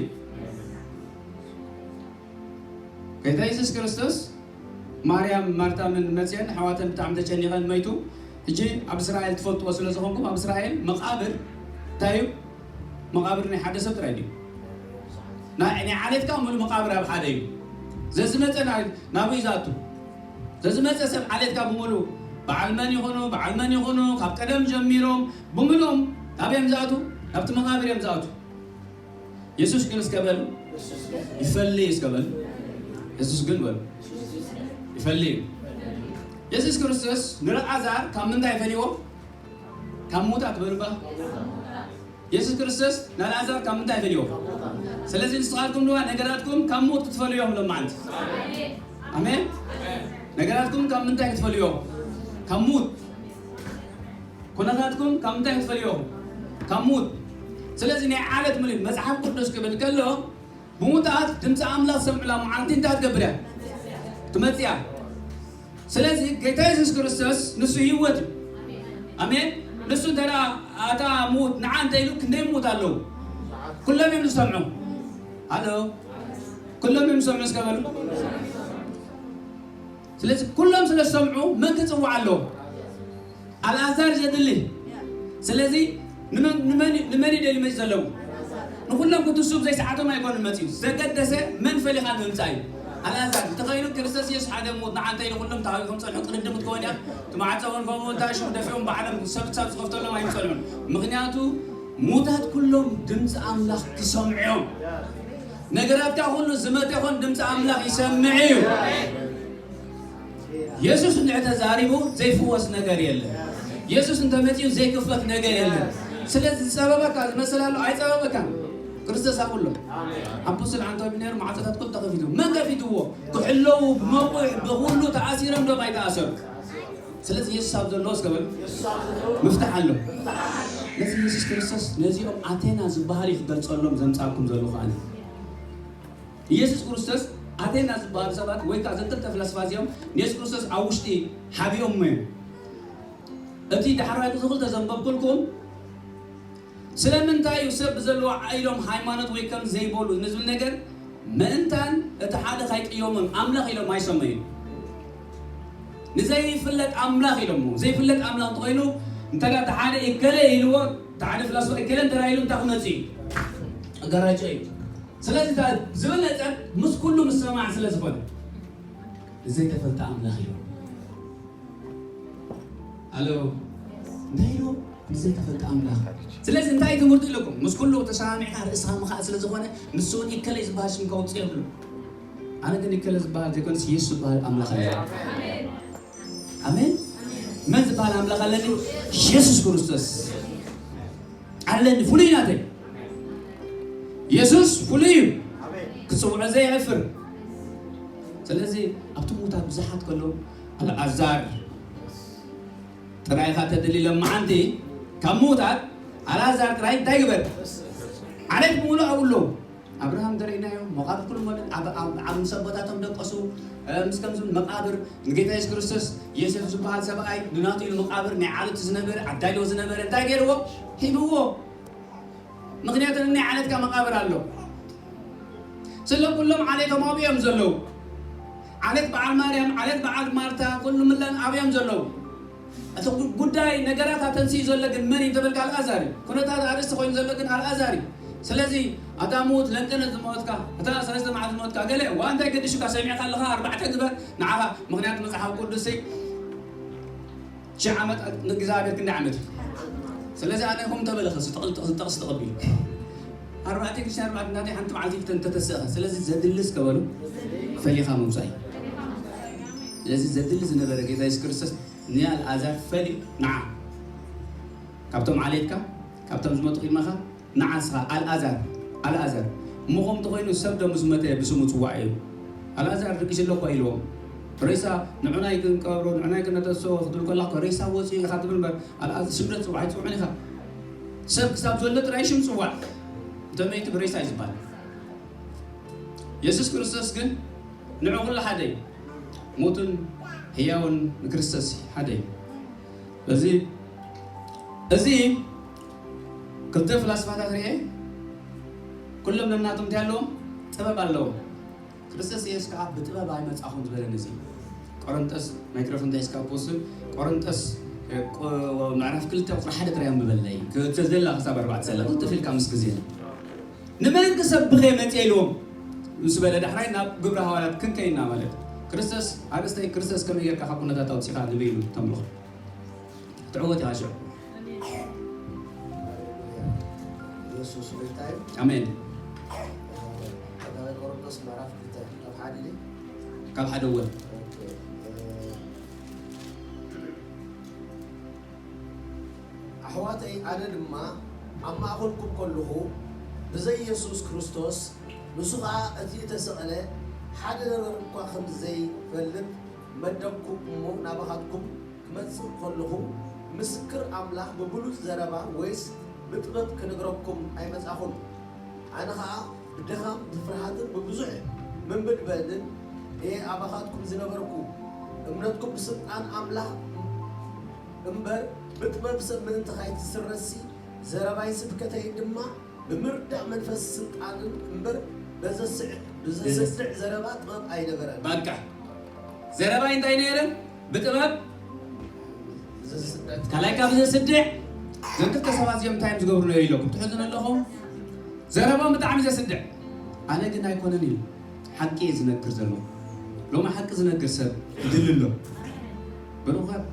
ጌታ የሱስ ክርስቶስ ማርያም ማርታ ምን መፅአን ኣሕዋተን ብጣዕሚ ተጨኒቐን መይቱ። ሕጂ ኣብ እስራኤል ትፈልጥዎ ስለ ዝኾንኩም ኣብ እስራኤል መቓብር እንታይ እዩ? መቓብር ናይ ሓደ ሰብ ጥራይ ድዩ? ናይ ናይ ዓሌትካ ሙሉ መቓብር ኣብ ሓደ እዩ። ዘዝመፀ ናብኡ እዩ ዝኣቱ። ዘዝመፀ ሰብ ዓሌትካ ብምሉ በዓል መን ይኹኑ በዓል መን ይኹኑ ካብ ቀደም ጀሚሮም ብምሉኦም ኣበይ እዮም ዝኣቱ? ናብቲ መቓብር እዮም ዝኣቱ። የሱስ ግን እስከ በሉ ይፈልይ እስከ በሉ። የሱስ ግን በሉ ይፈልይ እዩ። የሱስ ክርስቶስ ንኣልዓዛር ካብ ምንታይ ፈልይዎ? ካብ ሙታት በሉ ባ። የሱስ ክርስቶስ ንኣልዓዛር ካብ ምንታይ ፈልይዎ? ስለዚ ንስኻትኩም ድማ ነገራትኩም ካብ ሙት ክትፈልዮም ሎማዓንቲ። ኣሜን። ነገራትኩም ካብ ምንታይ ክትፈልዮ? ካብ ሙት። ኩነታትኩም ካብ ምንታይ ክትፈልዮ? ካብ ሙት። ስለዚ ናይ ዓለት ምልል መፅሓፍ ቅዱስ ክብል ከሎ ብሙታት ድምፂ ኣምላኽ ሰምዕላ መዓልቲ እንታይ ትገብር እያ? ትመፅእ እያ። ስለዚ ጌታ የሱስ ክርስቶስ ንሱ ህይወት እዩ። ኣሜን። ንሱ እንተ ኣታ ሙት ንዓ እንተ ኢሉ ክንደይ ሙት ኣለዉ? ኩሎም እዮም ዝሰምዑ። ኣሎ ኩሎም እዮም ዝሰምዑ እስከ በሉ። ስለዚ ኩሎም ስለ ዝሰምዑ መን ክፅዋዕ ኣለዎ? ኣልኣዛር ዘድሊ። ስለዚ ንመን ንመን ንመን ይደሊ መፂ ዘለዉ? ንኩሎም ክትሱብ ዘይሰዓቶም ኣይኮኑን መፂኡ። ዘገደሰ መን ፈሊኻ ንምምፃእ እዩ። ኣልኣዛር እንተኸይኑ ክርስቶስ የሱስ ሓደ ሙት ንዓንተ ኢሉ ኩሎም ተሃዊኹም ፀንሑ ቅድድም ክትከውን እያ። እቲ ማዕፀ እውን ከምኡ እንታይ ሽም ደፊኦም ባዕሎም ሰብ ክሳብ ዝኸፍተሎም ኣይምፀንሑን። ምክንያቱ ሙታት ኩሎም ድምፂ ኣምላኽ ክሰምዑ እዮም። ነገራትካ ኩሉ ዝመተ ይኹን ድምፂ ኣምላኽ ይሰምዕ እዩ። የሱስ እንድሕር ተዛሪቡ ዘይፍወስ ነገር የለን። የሱስ እንተመፂኡ ዘይክፈት ነገር የለን። ስለዚ ዝፀበበካ ዝመስል ኣሎ ኣይፀበበካን። ክርስቶስ ኣብሎ ኣምቡስል ዓንተቢ ነይሩ ማዕፀታት ኩሉ ተኸፊቱ መን ከፊትዎ? ክሕለዉ ብመቑሕ ብኩሉ ተኣሲሮም ዶም ኣይተኣሰሩ። ስለዚ የሱስ ኣብ ዘለዎ እስከ በሉ ምፍታሕ ኣሎ። ነዚ የሱስ ክርስቶስ ነዚኦም ኣቴና ዝበሃል እዩ ክገልፀሎም ዘምፃኩም ዘለኹ ኣነ። ኢየሱስ ክርስቶስ ኣቴና ዝበሃሉ ሰባት ወይ ከዓ ዘንተልተ ፍላስፋ እዚኦም ንየሱስ ክርስቶስ ኣብ ውሽጢ ሓቢኦሞ እዮም። እቲ ዳሕራይ ክፍሊ ክልተ ዘንበብኩልኩም ስለምንታይ እዩ ሰብ ብዘለዎ ኢሎም ሃይማኖት ወይ ከም ዘይበሉ ንዝብል ነገር ምእንታን እቲ ሓደ ካይቅዮሞም ኣምላኽ ኢሎም ኣይሰመዩን። ንዘይፍለጥ ኣምላኽ ኢሎሞ ዘይፍለጥ ኣምላኽ እንተኮይኑ እንተ እቲ ሓደ እከለ ኢልዎ እቲ ሓደ ፍላስፋ እከለ እንተ ኢሉ እንታይ ክመፅእ እዩ? ኣጋራጮ እዩ። ስለዚ ዝበለፀ ምስ ኩሉ ምሰማዕ ስለ ዝኾነ ንዘይተፈልጠ ኣምላኽ እዩ። ኣሎ እንታይ ኢሉ ንዘይተፈልጠ ኣምላኽ። ስለዚ እንታይ ትምህርቲ ኢለኩም ምስ ኩሉ ተሰማሚዕካ ርእስኻ ምኻእ ስለ ዝኾነ ንሱ እውን ይከለይ ዝበሃል ሽም ከውፅእ የብሉ። ኣነ ግን ይከለ ዝበሃል ዘይኮነስ የሱስ ዝበሃል ኣምላኽ ኣለ። ኣሜን። መን ዝበሃል ኣምላኽ ኣለኒ? የሱስ ክርስቶስ ኣለኒ። ፍሉይ ናተይ የሱስ ፍሉይ እዩ። ክፅውዖ ዘየፍር። ስለዚ ኣብቲ ሙታት ብዙሓት ከለዉ ኣልኣዛር ጥራይ ኢኻ ተደሊ ለማዓንቲ ካብ ሙታት ኣልኣዛር ጥራይ እንታይ ግበር? ዓሌት ብምሉእ ኣብኡ ኣለዉ። ኣብርሃም ተርእናዮ መቓብር ኩሉ ሞለት ኣብ ኣብ ኣብ ምሰቦታቶም ደቀሱ። ምስ ከምዚ መቓብር ንጌታ የሱስ ክርስቶስ ዮሴፍ ዝበሃል ሰብኣይ ንናቱ ኢሉ መቓብር ናይ ዓለቱ ዝነበረ ኣዳልዎ ዝነበረ እንታይ ገይርዎ? ሂብዎ። ምክንያቱ ናይ ዓለትካ መቓብር ኣሎ። ስለ ኩሎም ዓሌቶም ኣብኡ እዮም ዘለዉ። ዓሌት በዓል ማርያም፣ ዓሌት በዓል ማርታ፣ ኩሉ ምለን ኣብኡ እዮም ዘለዉ። እቲ ጉዳይ ነገራት ኣተንስኡ ዘሎ ግን መን እዩ እንተበልካ ኣልኣዛር እዩ። ኩነታት ኣርእስቲ ኮይኑ ዘሎ ግን ኣልኣዛር እዩ። ስለዚ ኣታ ምዉት ለንቀነ ዝሞትካ እታ ሰለስተ መዓልቲ ዝሞትካ ገለ ዋ እንታይ ገዲሹካ ሰሚዕካ ኣለኻ ኣርባዕተ ግበር ንዓኻ ምክንያቱ መፅሓፍ ቅዱስ ሽሕ ዓመት ንእግዚኣብሔር ክንደይ ዓመት እዩ? ስለዚ ኣነ ኹም ተበለ ኸስ ጠቕስ ተቐቢሉ ኣርባዕተ ግዜ ኣርባዕተ እናተይ ሓንቲ መዓልቲ ተተሰኸ ስለዚ ዘድልስ ከበሉ ፈሊኻ ምውፃእ እዩ። ስለዚ ዘድሊ ዝነበረ ጌታ የሱስ ክርስቶስ ንኣልኣዛር ፈሊ ንዓ ካብቶም ዓሌትካ ካብቶም ዝመጡ ቅድመኻ ንዓ ንስኻ ኣልኣዛር ኣልኣዛር እሞ ከምኡ ተኾይኑ ሰብ ዶ ምስ መተ ብስሙ ጽዋዕ እዩ? ኣልኣዛር ድቂሱ ኣሎ እኳ ኢልዎም ሬሳ ንዑናይ ክንቀብሮ ንዑናይ ክነተስኦ ክትብል ከላ እኮ ሬሳ ወፂኡ ኢኻ ትብል እምበር ኣልኣዛር ስም ዶ ትፅዋዕ ኣይትፅውዕን ኢኻ። ሰብ ክሳብ ዘሎ ጥራይ ሽም ፅዋዕ እንተ መይቲ ብሬሳ እዩ ዝበሃል። የሱስ ክርስቶስ ግን ንዑ ኩሉ ሓደ እዩ። ሙትን ህያውን ንክርስቶስ ሓደ እዩ። ስለዚ እዚ ክልተ ፍላስፋታት ርኤ ኩሎም ነናቶም እንታይ ኣለዎም ጥበብ ኣለዎም። ክርስቶስ የሱስ ከዓ ብጥበብ ኣይመጻኹን ዝበለኒ እዚ። ቆሮንቶስ፣ ማይክሮፎን ተሒዝካ ፖስት፣ ቆሮንቶስ፣ እ፣ ቆ-፣ ምዕራፍ ክልተ ቁጽሪ ሓደ ጥራይ ኣንብበለይ። ክተዘላ ክሳብ ኣርባዕተ ዘላ ክልተ ፊልካ ምስ ግዜ። "ንመን ክሰብኽ እየ መጽየ?" ኢልዎም ምስ በለ ዳሕራይ ናብ ግብረ ሃዋርያት ክንከይና ማለት። "ክርስቶስ፣ ኣርእስተይ፣ ክርስቶስ ከመይ ጌርካ ካብ ኩነታት ኣውጺኻ?" ንበይኑ ተምልኾ። ትዕወት ኢኻ ሽዑ። የሱስ ጎይታ እዩ። ኣሜን። ቀዳማይ ቆሮንቶስ ምዕራፍ ክልተ ካብ ሓደ ድዩ? ካብ ሓደ እወ። ኦኬ። ኣሕዋተይ፣ ኣነ ድማ ኣብ ማእከልኩም ከለኹ ብዘይ የሱስ ክርስቶስ፣ ንሱ ኸኣ እቲ እተሰቕለ፣ ሓደ ነገር እኳ ከም ዘይፈልጥ መደብኩ እሞ ናባኻትኩም ክመጽእ ከለኹ፣ ምስክር ኣምላኽ ብብሉጽ ዘረባ ወይስ ብጥበብ ክነግረኩም ኣይመጻኹን። ኣነ ኸኣ ብድኻም ብፍርሃትን ብብዙሕ ምንብድበድን እየ ኣባኻትኩም ዝነበርኩ። እምነትኩም ብስልጣን ኣምላኽ እምበር ብጥበብ ሰብ ምእንቲ ኸይትስረሲ፣ ዘረባይ ስብከተይ ድማ ብምርዳእ መንፈስ ስልጣንን እምበር በዘስዕ-፣ ብዘስድዕ ዘረባ ጥበብ ኣይነበረን። በቃ። ዘረባይ እንታይ ነይረ? ብጥበብ ዘስድዕ። ካልኣይ ካብ ዘስድዕ፣ እዞም ክልተ ሰባት እዚኦም እንታይ እዮም ዝገብሩ ነይሩ ኢለኩም ትሕዝኑ ኣለኹም? ዘረባኦም ብጣዕሚ ዘስድዕ። ኣነ ግን ኣይኮነን ኢሉ። ሓቂ እየ ዝነግር ዘለኹ። ሎሚ ሓቂ ዝነግር ሰብ ይድሊ ኣሎ። ብሩኻት።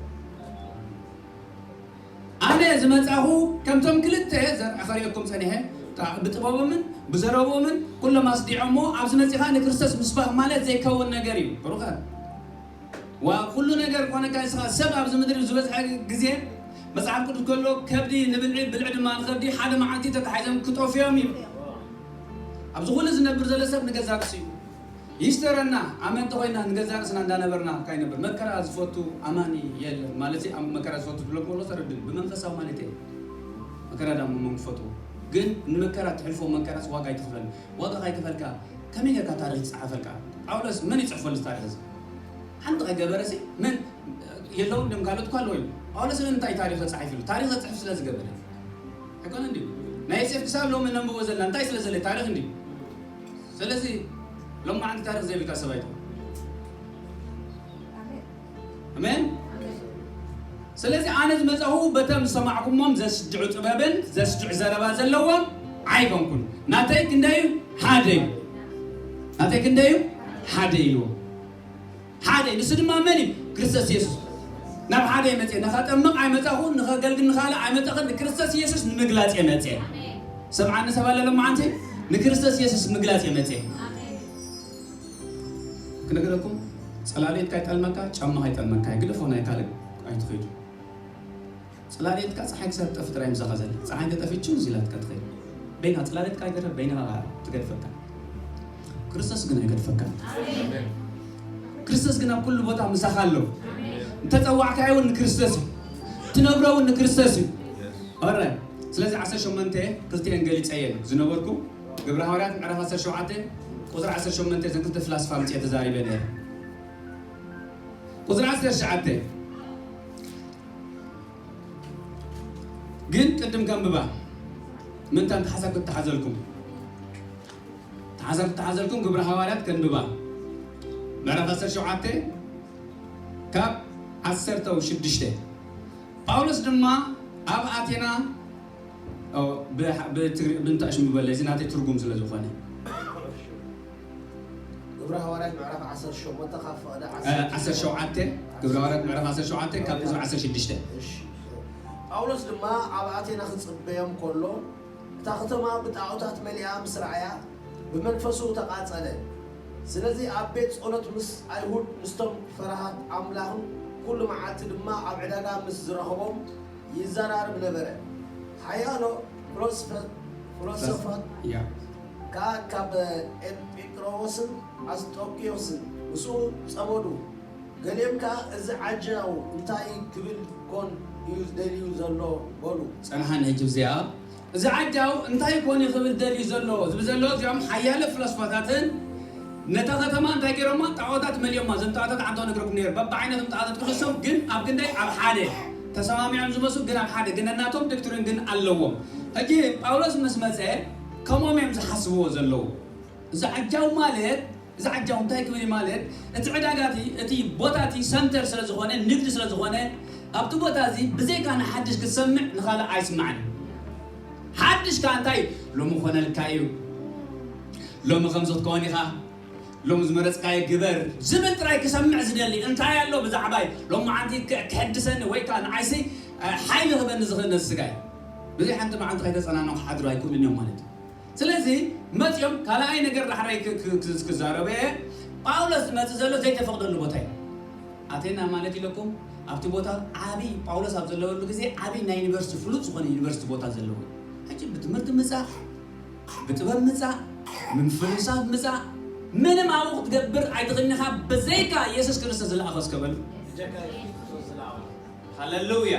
ኣነ ዝመጻኹ ከምቶም ክልተ ዘርእ ከርእየኩም ጸኒሐ፣ ጣ-፣ ብጥበቦምን ብዘረብኦምን ኩሎም ኣስዲዖሞ፣ ኣብዚ መጺኻ ንክርስቶስ ምስባኽ ማለት ዘይከውን ነገር እዩ። ብሩኻት። ዋ፣ ኩሉ ነገር ኮነካ ንስኻ ሰብ ኣብዚ ምድሪ ዝበዝሐ ግዜ መጽሓፍ ቅዱስ ከሎ ከብዲ ንብልዒ፣ ብልዒ ድማ ንኸብዲ ሓደ መዓልቲ ተታሒዞም ክጠፍዮም እዩ። ኣብዚ ኩሉ ዝነብር ዘሎ ሰብ ንገዛእ ርእሱ እዩ። ይስተረና፣ ኣመንቲ ኮይና ንገዛእ ርእስና እንዳነበርና ካይነብር። መከራ ዝፈቱ ኣማኒ የለን። ማለት ኣብ መከራ ዝፈቱ ትብሎ ከሎ ተረድእ። ብመንፈሳዊ ማለት እየ። መከራ ዳሞ መን ክፈትዎ? ግን ንመከራ ትሕልፎ መከራስ ዋጋ ኣይትኽፈል። ዋጋ ካይከፈልካ ከመይ ጌርካ ታሪኽ ይጸሓፈልካ? ጳውሎስ መን ይጽሕፈሉ ታሪኽ እዚ? ሓንቲ ከይገበረሲ መን የለውን ድም ካልኦት እኳ ኣለዎ እዩ። ጳውሎስ ግን እንታይ ታሪኽ ተጻሒፍሉ? ታሪኽ ተጽሕፍ ስለ ዝገበረ። ኣይኮነን ድዩ? ናይ ዮሴፍ ክሳብ ሎሚ ነንብቦ ዘለና እንታይ ስለ ዘለ ታሪኽ እንድዩ። ስለዚ ሎማዓንቲ ታሪኽ ዘይብልካ ሰብ ኣይትኹን። ኣሜን። ስለዚ ኣነ ዝመጻኹ በቶም ዝሰማዕኩሞም ዘስድዑ ጥበብን ዘስድዑ ዘረባ ዘለዎም ኣይኮንኩን። ናተይ ክንደይ እዩ? ሓደ እዩ። ናተይ ክንደይ እዩ? ሓደ ኢልዎ። ሓደ እዩ። ንሱ ድማ መን እዩ? ክርስቶስ የሱስ። ናብ ሓደ እየ መጽየ። ንኸጠምቕ ኣይመጻኹን፣ ንኸገልግል ንኻልእ ኣይመጻኹን፣ ንክርስቶስ የሱስ ንምግላጽ እየ መጽየ። ሰምዓኒ ሰብ ኣሎ ሎማዓንቲ? ንክርስቶስ የሱስ ምግላጽ እየ መጽየ። ክነግረኩም፣ ጸላሌትካ ይጠልመካ፣ ጫማኻ ይጠልመካ፣ ግደፎ ናይ ካልእ ኣይትኸይዱ። ጽላሌትካ ጸሓይ ክሳብ ትጠፍእ ጥራይ ምሳኻ ዘላ። ጸሓይ እንተጠፊት ችው ኢላትካ ትኸይድ። በይና ጽላሌትካ ይገደፍ፣ በይንኻ ትገድፈካ። ክርስቶስ ግን ኣይገድፈካን። ክርስቶስ ግን ኣብ ኩሉ ቦታ ምሳኻ ኣሎ። እተጸዋዕካዮ እውን ንክርስቶስ እዩ። ትነብሮ እውን ንክርስቶስ እዩ። ኦራይት። ስለዚ ዓሰርተ ሸሞንተ ክልቲኤን ገሊጸ እየ ዝነበርኩ። ግብረ ሃዋርያት ምዕራፍ ዓሰርተ ሸውዓተ ቁጽሪ ዓሰርተ ሸሞንተ ዘን ክልተ ፍላስፋ ምጽኤ ተዛሪበ ነይረ። ቁጽሪ ዓሰርተ ትሽዓተ ግን ቅድም ከንብባ ምንታን ተሓሳብ ክትሓዘልኩም ተሓሳብ ክትሓዘልኩም ግብረ ሃዋርያት ከንብባ ምዕራፍ ዓሰርተ ሸውዓተ ካብ ዓሰርተ ሽዱሽተ። ጳውሎስ ድማ ኣብ ኣቴና፣ ኦ፣ ብ-፣ ብትግሪ-፣ ብንታሽ ምበለ፣ እዚ ናተይ ትርጉም ስለ ዝኾነ። ግብረ ሃዋርያት ምዕራፍ ዓሰርተ ሸሞንተ ካብ ፍቕዲ እ፣ ዓሰርተ ሸውዓተ፣ ግብረ ሃዋርያት ምዕራፍ ዓሰርተ ሸውዓተ ካብ ቁጽሪ ዓሰርተ ሽዱሽተ። እሺ። ጳውሎስ ድማ ኣብ ኣቴና ክጽበዮም ከሎ፣ እታ ከተማ ብጣዖታት መሊኣ ምስ ረኣያ፣ ብመንፈሱ ተቓጸለ። ስለዚ ኣብ ቤት ጸሎት ምስ ኣይሁድ፣ ምስቶም ፈራሃት ኣምላኽን ኩሉ መዓልቲ ድማ ኣብ ዕዳጋ ምስ ዝረኸቦም ይዘራረብ ነበረ። ሓያሎ ፍሎስፈ-፣ ፍሎሶፋት ያ። ከኣ ካብ ኤጲቅሮስን ኣስጦቅዮስን ምስኡ ጸመዱ። ገሊኦም ከኣ፣ "እዚ ዓጃው እንታይ ክብል ኮን እዩ ደልዩ ዘሎ?" በሉ። ጸንሓኒ ሕጂ እዚኣ፣ "እዚ ዓጃው እንታይ ኮን እዩ ክብል ደልዩ ዘሎ?" ዝብል ዘሎ፣ እዚኦም ሓያለ ፍላስፋታትን ነታ ከተማ እንታይ ገይሮማ? ጣዖታት መሊኦማ። እዞም ጣዖታት ዓንቶ ነግረኩም ነይሩ። በብዓይነቶም ጣዖታት ክሕሶም፣ ግን ኣብ ክንደይ? ኣብ ሓደ። ተሰማሚዖም ዝመስሉ፣ ግን ኣብ ሓደ። ግን ነናቶም ዶክትሪን ግን ኣለዎም። ሕጂ ጳውሎስ ምስ መጸ፣ ከምኦም እዮም ዝሓስብዎ ዘለዉ። እዚ ዓጃው ማለት እዚ ዓጃው እንታይ ክብል እዩ ማለት፣ እቲ ዕዳጋ እቲ፣ እቲ ቦታ እቲ ሰንተር ስለ ዝኾነ፣ ንግዲ ስለ ዝኾነ፣ ኣብቲ ቦታ እዚ ብዘይካ ንሓድሽ ክትሰምዕ ንኻልእ ኣይስማዕን። ሓድሽ ከኣ እንታይ ሎሚ ኮነልካ እዩ፣ ሎሚ ከምዚ ክትከውን ኢኻ፣ ሎሚ ዝመረጽካዮ ግበር ዝብል ጥራይ ክሰምዕ ዝደሊ እንታይ ኣሎ ብዛዕባይ፣ ሎሚ መዓንቲ ክ-፣ ክሕድሰኒ ወይ ከኣ ንዓይሲ ሓይሊ ክበኒ ዝኽእል ነዚ ስጋ እዩ። ብዘይ ሓንቲ መዓንቲ ከይተጸናነኹ ክሓድሩ ኣይክእሉን እዮም ማለት እዩ። ስለዚ መጺኦም ካልኣይ ነገር ዳሕራይ ክ-፣ ክ-፣ ክ-፣ ክዛረበ፣ ጳውሎስ ዝመጽእ ዘሎ ዘይተፈቕደሉ ቦታ እዩ። ኣቴና ማለት ኢለኩም ኣብቲ ቦታ ዓቢ፣ ጳውሎስ ኣብ ዘለወሉ ግዜ ዓቢ ናይ ዩኒቨርሲቲ፣ ፍሉጥ ዝኾነ ዩኒቨርሲቲ ቦታ ዘለዎ እዩ። ሕጂ ብትምህርቲ ምጻእ፣ ብጥበብ ምጻእ፣ ምንፍልሳፍ ምጻእ፣ ምንም ኣብኡ ክትገብር ኣይትኽእልን ኢኻ፣ ብዘይካ የሱስ ክርስቶስ ዝለኣኸ እስከ በሉ። ሃሌሉያ።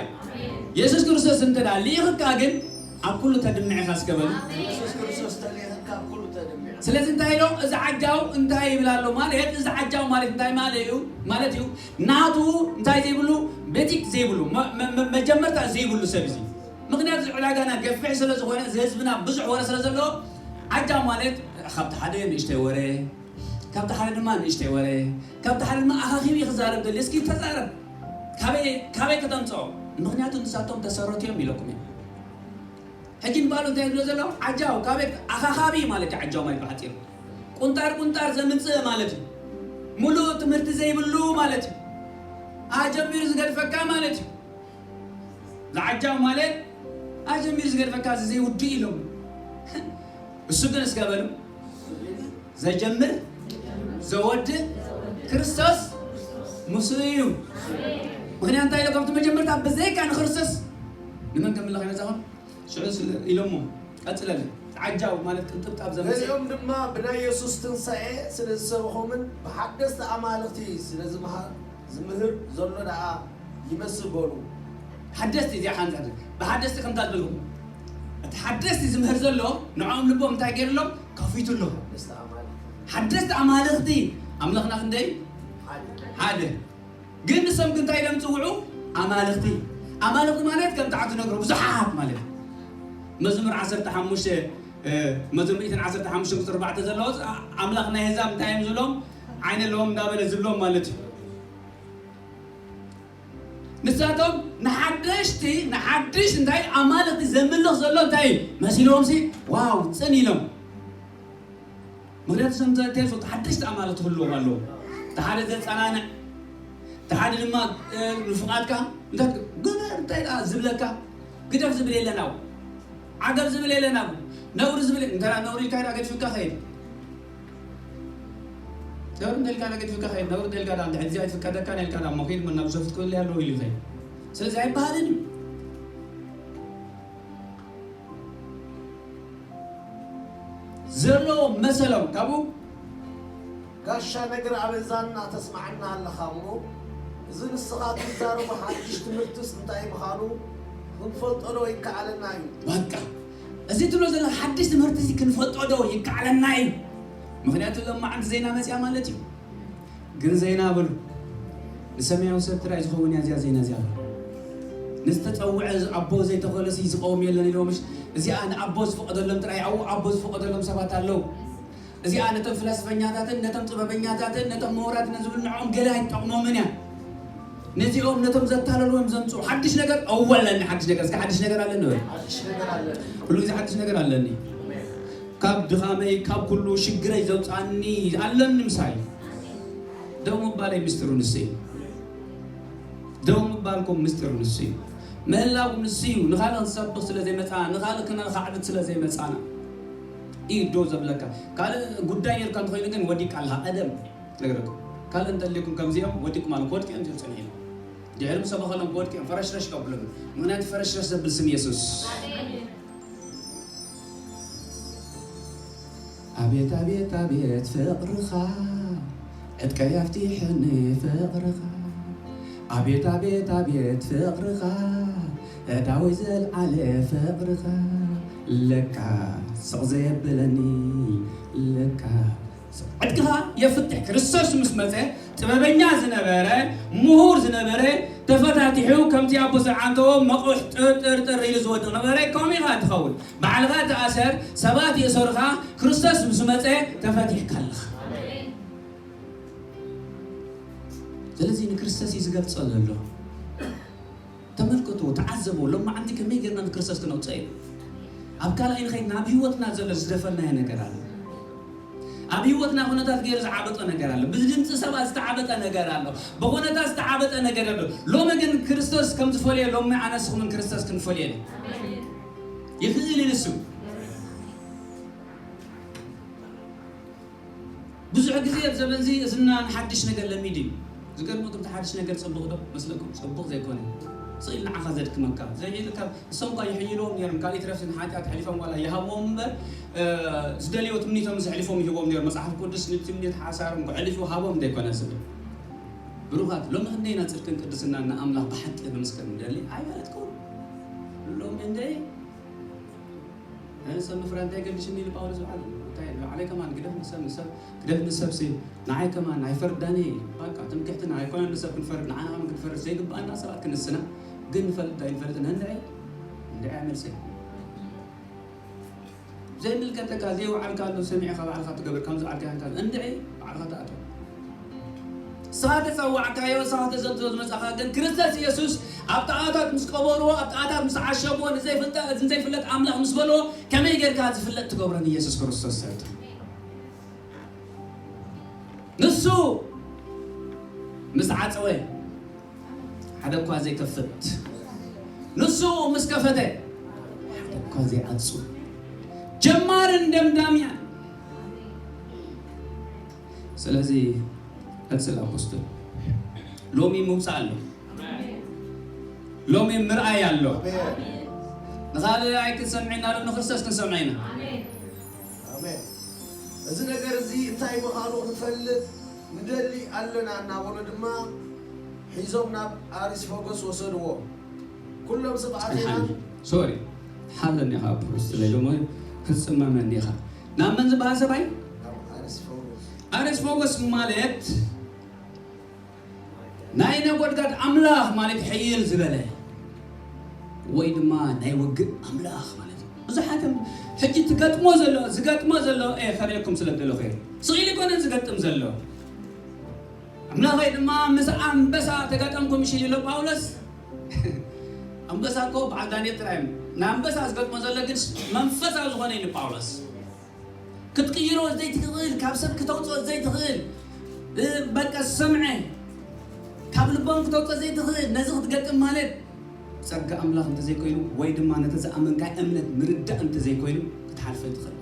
የሱስ ክርስቶስ እንተ ደኣ ልኢኽካ ግን ኣብ ኩሉ ተድምዕ ኢኻ እስከ በሉ። የሱስ ክርስቶስ ተልኢኽካ ኣብ ኩሉ ተድምዕ። ስለዚ እንታይ ኢሎ? እዚ ዓጃው እንታይ ይብል ኣሎ ማለት፣ እዚ ዓጃው ማለት እንታይ ማለት እዩ? ማለት እዩ፣ ናቱ እንታይ ዘይብሉ፣ ቤቲክ ዘይብሉ፣ መ-፣ መ-፣ መ-፣ መጀመርታ ዘይብሉ ሰብ እዚ። ምኽንያቱ እዚ ዕዳጋና ገፊሕ ስለ ዝኾነ፣ እዚ ህዝብና ብዙሕ ወረ ስለ ዘለዎ፣ ዓጃው ማለት ካብቲ ሓደ ንእሽተይ ወረ፣ ካብቲ ሓደ ድማ ንእሽተይ ወረ፣ ካብቲ ሓደ ድማ ኣኻኺቡ እዩ ክዛረብ ደልዩ። እስኪ ተዛረብ። ካበይ፣ ካበይ ከተምጽኦ? ምኽንያቱ ንሳቶም ተሰረቱ እዮም ኢለኩም እዮም። ሕጂ ንባሉ እንታይ ዝብሎ ዘሎ? ዓጃው፣ ካበይ? ኣኻኻቢ ማለት እዩ ዓጃው ማለት ብሓጺሩ። ቁንጣር ቁንጣር ዘምጽእ ማለት እዩ። ሙሉእ ትምህርቲ ዘይብሉ ማለት እዩ። ኣጀሚሩ ዝገድፈካ ማለት እዩ። ዝዓጃው ማለት ኣጀሚሩ ዝገድፈካ እዚ ዘይውድእ ኢሎም። እሱ ግን እስከ በሉ፣ ዘጀምር ዘወድእ ክርስቶስ ምስኡ እዩ። ምኽንያት እንታይ ኢለ? ካብቲ መጀመርታ ብዘይካ ንክርስቶስ ንመን ከምልኽ ይመጻኹም? ሽዑ ስለ ኢሎሞ፣ ቀጽለለ። ዓጃው ማለት ቅንጥብጣብ ዘምጽእ። ገሊኦም ድማ ብናይ የሱስ ትንሳኤ ስለ ዝሰበኾምን ብሓደስቲ ኣማልኽቲ ስለ ዝምሃ-፣ ዝምህር ዘሎ ደኣ ይመስል በሉ። ሓደስቲ እዚኣ ሓንጻር ብሓደስቲ ከምታ ዝበልኩም፣ እቲ ሓደስቲ ዝምህር ዘሎ ንዕኦም ልቦም እንታይ ገይሩ ኣሎ? ከፊቱ ኣሎ። ሓደስቲ ኣማልኽቲ። ሓደስቲ ኣማልኽቲ። ኣምላኽና ክንደይ? ሓደ። ሓደ። ግን ንሶም ግን እንታይ ኢሎም ዝጽውዑ? ኣማልኽቲ። ኣማልኽቲ ማለት ከም ጣዕቱ ነግሮ ብዙሓት ማለት እዩ። መዝሙር ዓሰርተ ሓሙሽተ፣ እ፣ መዝሙር ሚእትን ዓሰርተ ሓሙሽተ ቁጽሪ ኣርባዕተ ዘለዎ፣ ኣ-፣ ኣምላኽ ናይ ኣህዛብ እንታይ እዮም ዝብሎም? ዓይኒ ኣለዎም እንዳበለ ዝብሎም ማለት እዩ። ንሳቶም ንሓደሽቲ፣ ንሓድሽ እንታይ ኣማልኽቲ ዘምልኽ ዘሎ እንታይ እዩ? መሲልዎም ሲ፣ ዋው፣ ጽን ኢሎም። ምኽንያቱ፣ ሰምተ-፣ ተይፈልጡ ሓደሽቲ ኣማልኽቲ ክህልዎም ኣለዎም። እቲ ሓደ ዘጸናንዕ፣ እቲ ሓደ ድማ፣ እ፣ ንፍቓድካ እንታይ ትግ-፣ ግበር እንታይ ደኣ ዝብለካ፣ ግደፍ ዝብል የለን ኣብኡ። ዓገብ ዝብል የለን ኣብኡ። ነውሪ ዝብል፣ እንተ ደኣ ነውሪ ኢልካ ደኣ ገዲፍካ ከይድ። ነውሪ እንተ ኢልካ ደኣ ገዲፍካ ከይድ። ነውሪ እንተ ኢልካ ደኣ፣ እንድሕር እዚ ኣይትፍቀደካን ኢልካ ደኣ፣ እሞ ከይድ፣ ምን ናብ ሶፍት ክብል ኣለዎ ኢሉ ይኸይድ። ስለዚ ኣይበሃልን እዩ። ዘለዎም መሰሎም ካብኡ። ጋሻ ነግሪ ኣበዛና ተስማዓና ኣለኻ እሞ፣ እዚ ንስኻ ትዛረቦ ሓድሽ ትምህርትስ እንታይ ምዃኑ ክንፈልጦ ዶ ይከኣለና እዩ? በቃ፣ እዚ ትብሎ ዘለኻ ሓድሽ ትምህርቲ እዚ ክንፈልጦ ዶ ይከኣለና እዩ? ምኽንያቱ ሎማዓንቲ ዜና መጽያ ማለት እዩ። ግን ዜና በሉ፣ ንሰማያዊ ሰብ ጥራይ ዝኸውን እያ እዚኣ ዜና እዚኣ በሉ። ንዝተጸውዐ ኣቦ ዘይተኸለሲ ዝቐውም የለን ኢልዎ ምሽ? እዚኣ ንኣቦ ዝፈቐደሎም ጥራይ፣ ኣብኡ ኣቦ ዝፈቐደሎም ሰባት ኣለዉ። እዚኣ ነቶም ፍላስፈኛታትን ነቶም ጥበበኛታትን ነቶም ምሁራትን ዝብሉ ንዕኦም ገለ ኣይትጠቕሞምን እያ። ነዚኦም ነቶም ዘታለሉ እዮም ዘምጽኡ። ሓድሽ ነገር እወ ኣለኒ፣ ሓድሽ ነገር፣ እስከ ሓድሽ ነገር ኣለኒ በል። ሓድሽ ነገር ኣለኒ። ኩሉ ግዜ ሓድሽ ነገር ኣለኒ። ካብ ድኻመይ፣ ካብ ኩሉ ሽግረይ ዘውጽኣኒ ኣለኒ ምሳይ። ደው ምባለይ ምስጢሩ ንሱ እዩ። ደው ምባልኩም ምስጢሩ ንሱ እዩ። ምህላው ንሱ እዩ። ንኻልእ ክንሰብኽ ስለ ዘይመጻና፣ ንኻልእ ክነኻዕብት ስለ ዘይመጻና እዩ ደው ዘብለካ። ካልእ ጉዳይ ነርካ እንተኾይኑ ግን ወዲቕካ ኣለኻ ቀደም። ነግረኩም። ካልእ እንተልዩኩም ከምዚኦም ወዲቕኩም ኣለኹ። ክወድቁ እዮም ዝብል ጸኒሑ። ድሕሪ ምሰበኸሎም ክወድቁ እዮም። ፈረሽረሽ ከብሎም። ምኽንያቱ ፈረሽረሽ ዘብል ስም የሱስ። ኣቤት፣ ኣቤት፣ ኣቤት ፍቕርኻ፣ ዕጥቀይ ኣፍቲሕኒ ፍቕርኻ። ኣቤት፣ ኣቤት፣ ኣቤት ፍቕርኻ፣ እዳወይ ዘልዓለ ፍቕርኻ። ለካ ስቕ ዘየብለኒ፣ ለካ ዕጥቅኻ የፍትሕ። ክርስቶስ ምስ መጸ፣ ጥበበኛ ዝነበረ፣ ምሁር ዝነበረ፣ ተፈታቲሑ፣ ከምቲ ኣቦ ዘዓንተዎ መቑሕ ጥር ጥር ጥር ኢሉ ዝወድቕ ነበረ። ከምኡ ኢኻ ትኸውን። ባዕልኻ ተኣሰር፣ ሰባት ይእሰሩኻ፣ ክርስቶስ ምስ መጸ ተፈቲሕካ ኣለኻ። ስለዚ ንክርስቶስ እዩ ዝገልጾ ዘሎ። ተመልከቱ፣ ተዓዘቡ። ሎማዓንቲ ከመይ ጌርና ንክርስቶስ ክነውፅኦ ኢና? ኣብ ካልኣይ ንኸይድ ናብ ህይወትና ዘሎ ዝደፈናዮ ነገር ኣሎ። ኣብ ህይወትና ኩነታት ገይሩ ዝዓበጠ ነገር ኣሎ። ብድምፂ ሰባት ዝተዓበጠ ነገር ኣሎ። ብኩነታት ዝተዓበጠ ነገር ኣሎ። ሎሚ ግን ክርስቶስ ከም ዝፈልዮ፣ ሎሚ ኣነ ንስኹምን ክርስቶስ ክንፈልዮ ኢና። ይኽእል እዩ ንሱ። ብዙሕ ግዜ ኣብ ዘበን እዚ እዝና ንሓድሽ ነገር ለሚድ እዩ። ዝገርመኩም፣ እቲ ሓድሽ ነገር ጽቡቕ ዶ መስለኩም? ጽቡቕ ዘይኮነ። ስቕ ኢሉ ንዓኻ ዘድክመካ። ዘይኢልካ፣ እሶም እኳ ይሕይልዎም ነይሮም፣ ካልእ ይትረፍ ንሓጢኣት ኣሕሊፎም ዋላ ይሃብዎም እምበር፣ እ፣ ዝደልይዎ ትምኒቶም ምስ ኣሕሊፎም ይህብዎም ነይሮም። መጽሓፍ ቅዱስ ንትምኒት ሓሳሮም ኣሕሊፉ ሃቦም ዘይኮነ ዝብል። ብሩኻት፣ ሎሚ ክንደይና ጽድቅን ቅድስናን ንኣምላኽ ብሓቂ ንምስክር ንደሊ ኣይበለትኩም። ሎሚ እንደ ኣነ ሰብ ምፍራድ እንታይ ገድሽኒ ኢሉ ጳውሎስ በዓል እንታይ ኢሉ? ንዓለይ ከማን ግደፍ ንሰብ፣ ንሰብ ግደፍ ንሰብሲ፣ ንዓይ ከማን ኣይፈርዳን እየ። በቃ ትምክሕትና ኣይኮነን ንሰብ ክንፈርድ፣ ንዓና ከማን ክንፈርድ ዘይግብኣና ሰባት ክንስና፣ ግን ንፈልጥ ኣይንፈልጥን። እንድዒ፣ እንድዒ መልሰይ። ዘይምልከተካ፣ ዘይወዓልካሉ ሰሚዕኻ ባዕልኻ ትገብር፣ ከም ዝዓልካ እንካ፣ እንድዒ ባዕልኻ ትኣትዎ። ንስኻ ተጸዋዕካዮ፣ ንስኻ ተዘንትዮ ዝመጻኻ ግን ክርስቶስ ኢየሱስ ኣብ ጣዖታት ምስ ቀበርዎ፣ ኣብ ጣዖታት ምስ ዓሸብዎ፣ ንዘይፍልጠ-፣ ንዘይፍለጥ ኣምላኽ ምስ በልዎ፣ ከመይ ጌርካ ዝፍለጥ ትገብሮ ንኢየሱስ ክርስቶስ ሰብ? ንሱ ምስ ዓጸወ ሓደ እኳ ዘይከፍት፣ ንሱ ምስ ከፈተ ሓደ እኳ ዘይዓጹ፣ ጀማርን ደምዳሚያን። ስለዚ ቀጽል ኣፖስትል፣ ሎሚ ምውጻእ ኣሎ፣ ሎሚ ምርኣይ ኣሎ። ንኻልእ ኣይክንሰምዕ ኢና፣ ንክርስቶስ ክንሰምዖ ኢና። ኣሜን። እዚ ነገር እዚ እንታይ ምዃኑ ክንፈልጥ ንደሊ ኣለና እናበሉ ድማ ሒዞም ናብ ኣሪስፎጎስ ወሰድዎ። ኩሎም ስብኣት ኢና። ሓኒ፣ ሶሪ፣ ሓለኒ ኢኻ ፕሮስት ለይ ደሞ ክትጽመመኒ ኢኻ። ናብ መን ዝበሃል ሰብኣይ? ናብ ኣሪስፎጎስ። ኣሪስፎጎስ ማለት ናይ ነጎድጋድ ኣምላኽ ማለት ሕይል ዝበለ ወይ ድማ ናይ ውግእ ኣምላኽ ማለት እዩ። ብዙሓት እዮም ሕጂ ትገጥሞ ዘሎ፣ ዝገጥሞ ዘሎ፣ እየ ከርእየኩም ስለ ደለኹ እየ። ስቕ ኢሉ ኣይኮነን ዝገጥም ዘሎ። ኣምላኸይ ድማ ምስ ኣንበሳ ተጋጠምኩ ምሽ ኢሉ ጳውሎስ። ኣንበሳ እኮ በዓል ዳንኤል ጥራይ እዮም። ንኣንበሳ ዝገጥሞ ዘሎ ግን መንፈሳዊ ዝኾነ እዩ ንጳውሎስ። ክትቅይሮ ዘይትኽእል፣ ካብ ሰብ ክተውፅኦ ዘይትኽእል፣ እ፣ በቃ ዝሰምዐ ካብ ልቦም ክተውፅኦ ዘይትኽእል፣ ነዚ ክትገጥም ማለት ጸጋ ኣምላኽ እንተዘይኮይኑ ወይ ድማ ነቲ ዝኣመንካ እምነት ምርዳእ እንተዘይኮይኑ ክትሓልፎ ኣይትኽእል።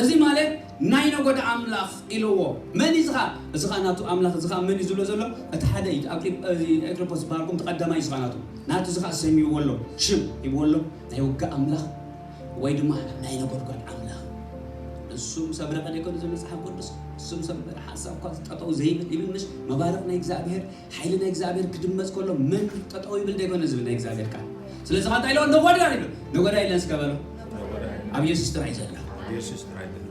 እዚ ማለት ናይ ነጎዳ ኣምላኽ ኢልዎ። መን እዩ ዝኻ? እዚ ኸኣ ናቱ ኣምላኽ፣ እዚ ኸኣ መን እዩ ዝብሎ ዘሎ? እቲ ሓደ እዩ። ኣክሊፕ-፣ እዚ ኣክሊፖስ ዝበሃልኩም እቲ ቀዳማይ እዩ ዝኻ ናቱ። ናቱ እዚ ኸኣ ሰይምዎ ኣሎ፣ ሽም ሂብዎ ኣሎ፣ ናይ ውግእ ኣምላኽ ወይ ድማ ናይ ነጎድጓድ ኣምላኽ። ንሱ ምስ ኣብረቐ ደይኮነ ዝብል መጽሓፍ ቅዱስ፣ ንሱ ምስ ኣብረቐ ሓሳብ እኳ ጠጠው ዘይብል ይብል፣ ምሽ መባርቕ ናይ እግዚኣብሔር፣ ሓይሊ ናይ እግዚኣብሔር ክድመጽ ከሎ መን ጠጠው ይብል ደይኮነ ዝብል ናይ እግዚኣብሔር ቃል። ስለዚ ኸኣ እንታይ ኢልዎ? ነጎድጓድ ይብል። ነጎዳ ኢለን እስከ በሎ። ኣብ ኢየሱስ ጥራይ ዘሎ። ኢየሱስ ጥራይ ዘሎ።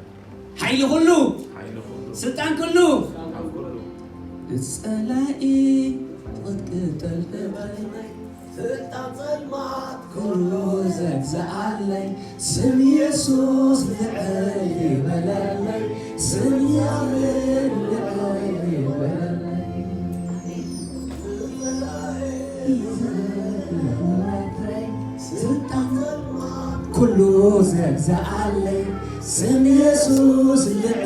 ሓይሊ ኩሉ፣ ሓይሊ ኩሉ፣ ስልጣን ኩሉ፣ ስልጣን ኩሉ፣ ንጸላኢ ቅጥቅጠል እባይ፣ ስልጣን ጸልማት ኩሉ ዘግዝኣለይ፣ ስም ኢየሱስ ልዕል ይበለለይ፣ ስም እግዚኣብሔር ልዕል ይበለለይ። ስልጣን ኩሉ ዘግዝኣለይ፣ ስም ኢየሱስ ልዕል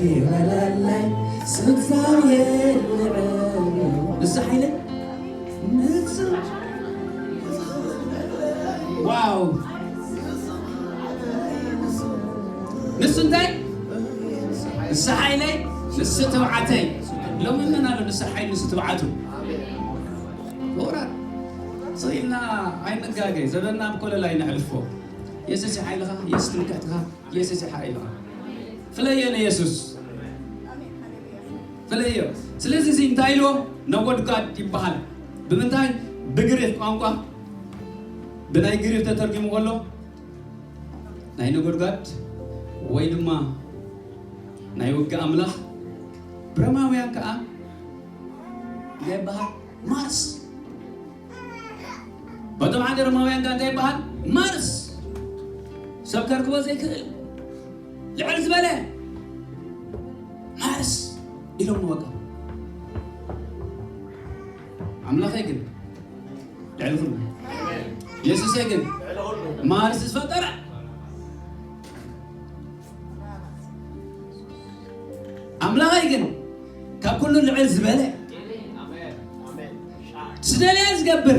ይበለለይ፣ ስም እግዚኣብሔር ልዕል። ንሱ ሓይለይ፣ ንሱ፣ ዋው፣ ንሱ እንታይ? ንሱ ሓይለይ፣ ንሱ ትብዓተይ። ሎሚ መን ኣሎ ንሱ ሓይሊ፣ ንሱ ትብዓቱ? ፍቑራት፣ ስቕ ኢልና ኣይንጋገ፣ ዘበንና ብኮለል ኣይነሕልፎ። የሱስ እዩ ሓይልኻ፣ የሱስ ትምክሕትኻ፣ የሱስ እዩ ሓይልኻ። ፍለዮ ንየሱስ፣ ፍለዮ። ስለዚ እዚ እንታይ ኢልዎ? ነጎድጓድ ይበሃል። ብምንታይ? ብግሪክ ቋንቋ፣ ብናይ ግሪክ ተተርጊሙ ከሎ ናይ ነጎድጓድ ወይ ድማ ናይ ውግእ ኣምላኽ፣ ብሮማውያን ከኣ እንታይ ይበሃል? ማርስ። በቶም ሓደ ሮማውያን ከኣ እንታይ ይበሃል? ማርስ። ሰብ ከርክቦ ዘይክእል ልዕል ዝበለ ማርስ ኢሎም ንበቃ ኣምላኸይ ግን ልዕሊ ኩሉ፣ የሱሰይ ግን ማርስ ዝፈጠረ ኣምላኸይ ግን ካብ ኩሉ ልዕል ዝበለ ዝደልየ ዝገብር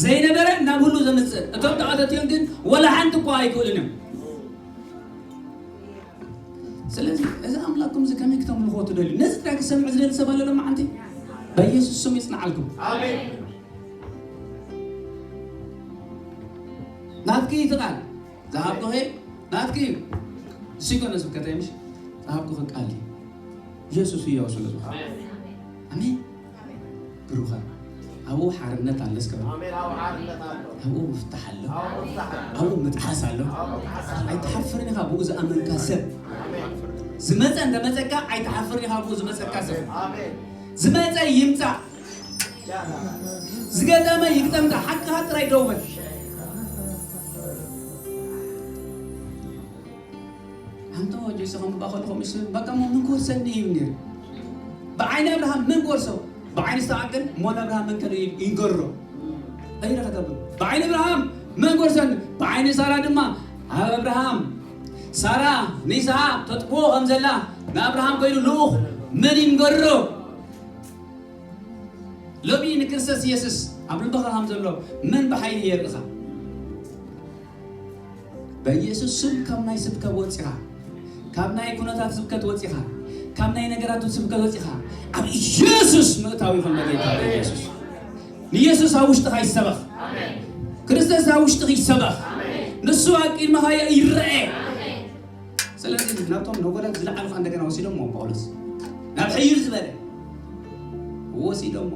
ዘይነበረ ናብ ሁሉ ዘምፅእ እቶም ተኣተትዮም ግን ወላ ሓንቲ እኳ ኣይክእሉን እዮም። ስለዚ እዚ ኣምላኩም እዚ ከመይ ክተምልኽዎ ትደልዩ? ነዚ ጥራይ ክሰምዕ ዝደሊ ሰብ ኣሎ ሎማዓንቲ? በኢየሱስ ስም ይጽንዓልኩም። ኣሜን። ናትኪ እቲ ቃል ዝሃብኩኺ ናትኪ እዩ። እሱ ይኮነ ስብከተይ ምሽ ዝሃብኩኺ ቃል እዩ። ኢየሱስ ህያው ስለ ዝኾነ። ኣሜን። ብሩኻ ኣብኡ ሓርነት ኣለ እስከ ኣሜን። ኣብ ሓርነት ኣሎ። ኣብኡ ምፍታሕ ኣሎ። ኣብ ምፍታሕ ኣሎ። ኣብኡ ምጥሓስ ኣሎ። ኣብ ምጥሓስ ኣሎ። ኣይትሓፍርን ኢኻ ብኡ ዝኣመንካ ሰብ ኣሜን። ዝመፀ እንደመፀካ ኣይትሓፍርን ኢኻ ብኡ ዝመፀካ ሰብ ኣሜን። ዝመፀ ይምፃእ ዝገጠመ ይግጠምካ ሓቅኻ ጥራይ ደውበል ኣንተ ወጆ ሰኸም ባኸሉ ኸሚስ በቃ ሞ ምን ኮርሰኒ እዩ ነይሩ ብዓይኒ ኣብርሃም ምን ኮርሶ ብዓይኒ ይስሐቅ ግን ሞን ኣብርሃም ምን ከደ ይንገሮ ኣይረኸተብ ብዓይኒ ኣብርሃም ምን ኮርሰኒ ብዓይኒ ሳራ ድማ ኣብ ኣብርሃም ሳራ ንይስሐቅ ተጥቦ ከም ዘላ ንኣብርሃም ኮይኑ ልኡኽ ምን ይንገሮ ሎሚ ንክርስቶስ ኢየሱስ ኣብ ልብኻ ከም ዘሎ መን ብሓይሊ የርእኻ? በኢየሱስ ስም ካብ ናይ ስብከት ወፂኻ፣ ካብ ናይ ኩነታት ስብከት ወፂኻ፣ ካብ ናይ ነገራት ስብከት ወፂኻ ኣብ ኢየሱስ ምእታው ይኹን በጌታ በኢየሱስ። ንኢየሱስ ኣብ ውሽጥኻ ይሰበኽ። ክርስቶስ ኣብ ውሽጥኻ ይሰበኽ። ንሱ ኣብ ቅድመኻ ይረአ። ስለዚ ናብቶም ነጎዳት ዝለዓሉ ከዓ እንደገና ወሲዶሞ ጳውሎስ ናብ ሕይል ዝበለ ወሲዶሞ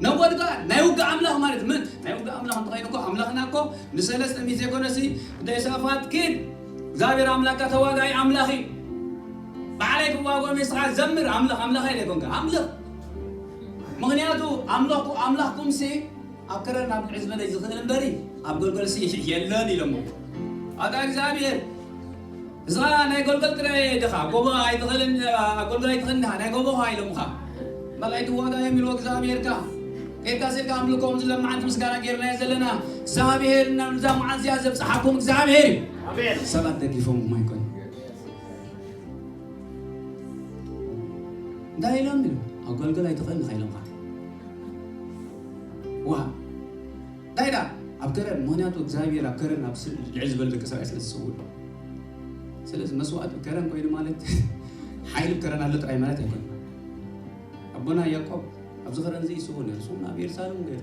ነጎድጓድ ናይ ውግእ ኣምላኽ ማለት ምን ናይ ውግእ ኣምላኽ እንተኸይኑ እኮ ኣምላኽና እኮ ንሰለስተ ሚእቲ ዘይኮነሲ እንደ ኢሳፋት ግን እግዚኣብሔር ኣምላካ ተዋጋይ ኣምላኽ እዩ በዓላይ ክዋጎ ምስኻ ዘምር ኣምላኽ ኣምላኽ ኣይደ ኮንካ ኣምላኽ ምክንያቱ ኣምላኽ ኣምላኽኩም ሲ ኣብ ከረን ኣብ ልዕሊ ዝበለ ዝኽእል እምበሪ ኣብ ጎልጎል ሲ የለን ኢሎሞ ኣታ እግዚኣብሔር እዛ ናይ ጎልጎል ጥራይ ድኻ ጎቦ ኣይትኽእልን ጎልጎል ኣይትኽእልን ድኻ ናይ ጎቦ ኸ ኢሎምኻ መላእክቲ ዋጋ እዮም ኢልዎ እግዚኣብሔር ካ ኬድካ ስልካ ኣምልኮም ዝለማዓንቲ ምስጋና ጌርናዮ ዘለና እግዚኣብሔር ናብ እዛ መዓልቲ እዚኣ ዘብፅሓኩም እግዚኣብሔር እዩ ኣሜን ሰባት ደጊፎም እሞ ኣይኮን እንታይ ኢሎም ኢሉ ኣብ ጎልጎል ኣይትኽእልን ኸ ኢሎም ኸ ዋ እንታይ ዳ ኣብ ከረን ምክንያቱ እግዚኣብሔር ኣብ ከረን ኣብ ልዕል ዝበሉ ደቂ እስራኤል ስለ ዝስውእ ስለዚ መስዋእቲ ከረን ኮይኑ ማለት ሓይሊ ከረን ኣሎ ጥራይ ማለት ኣይኮነ ኣቦና ያዕቆብ ኣብዚ ከረን እዚ ይስውእ ነሩ ስና ኣብ የሩሳሌም ገይሩ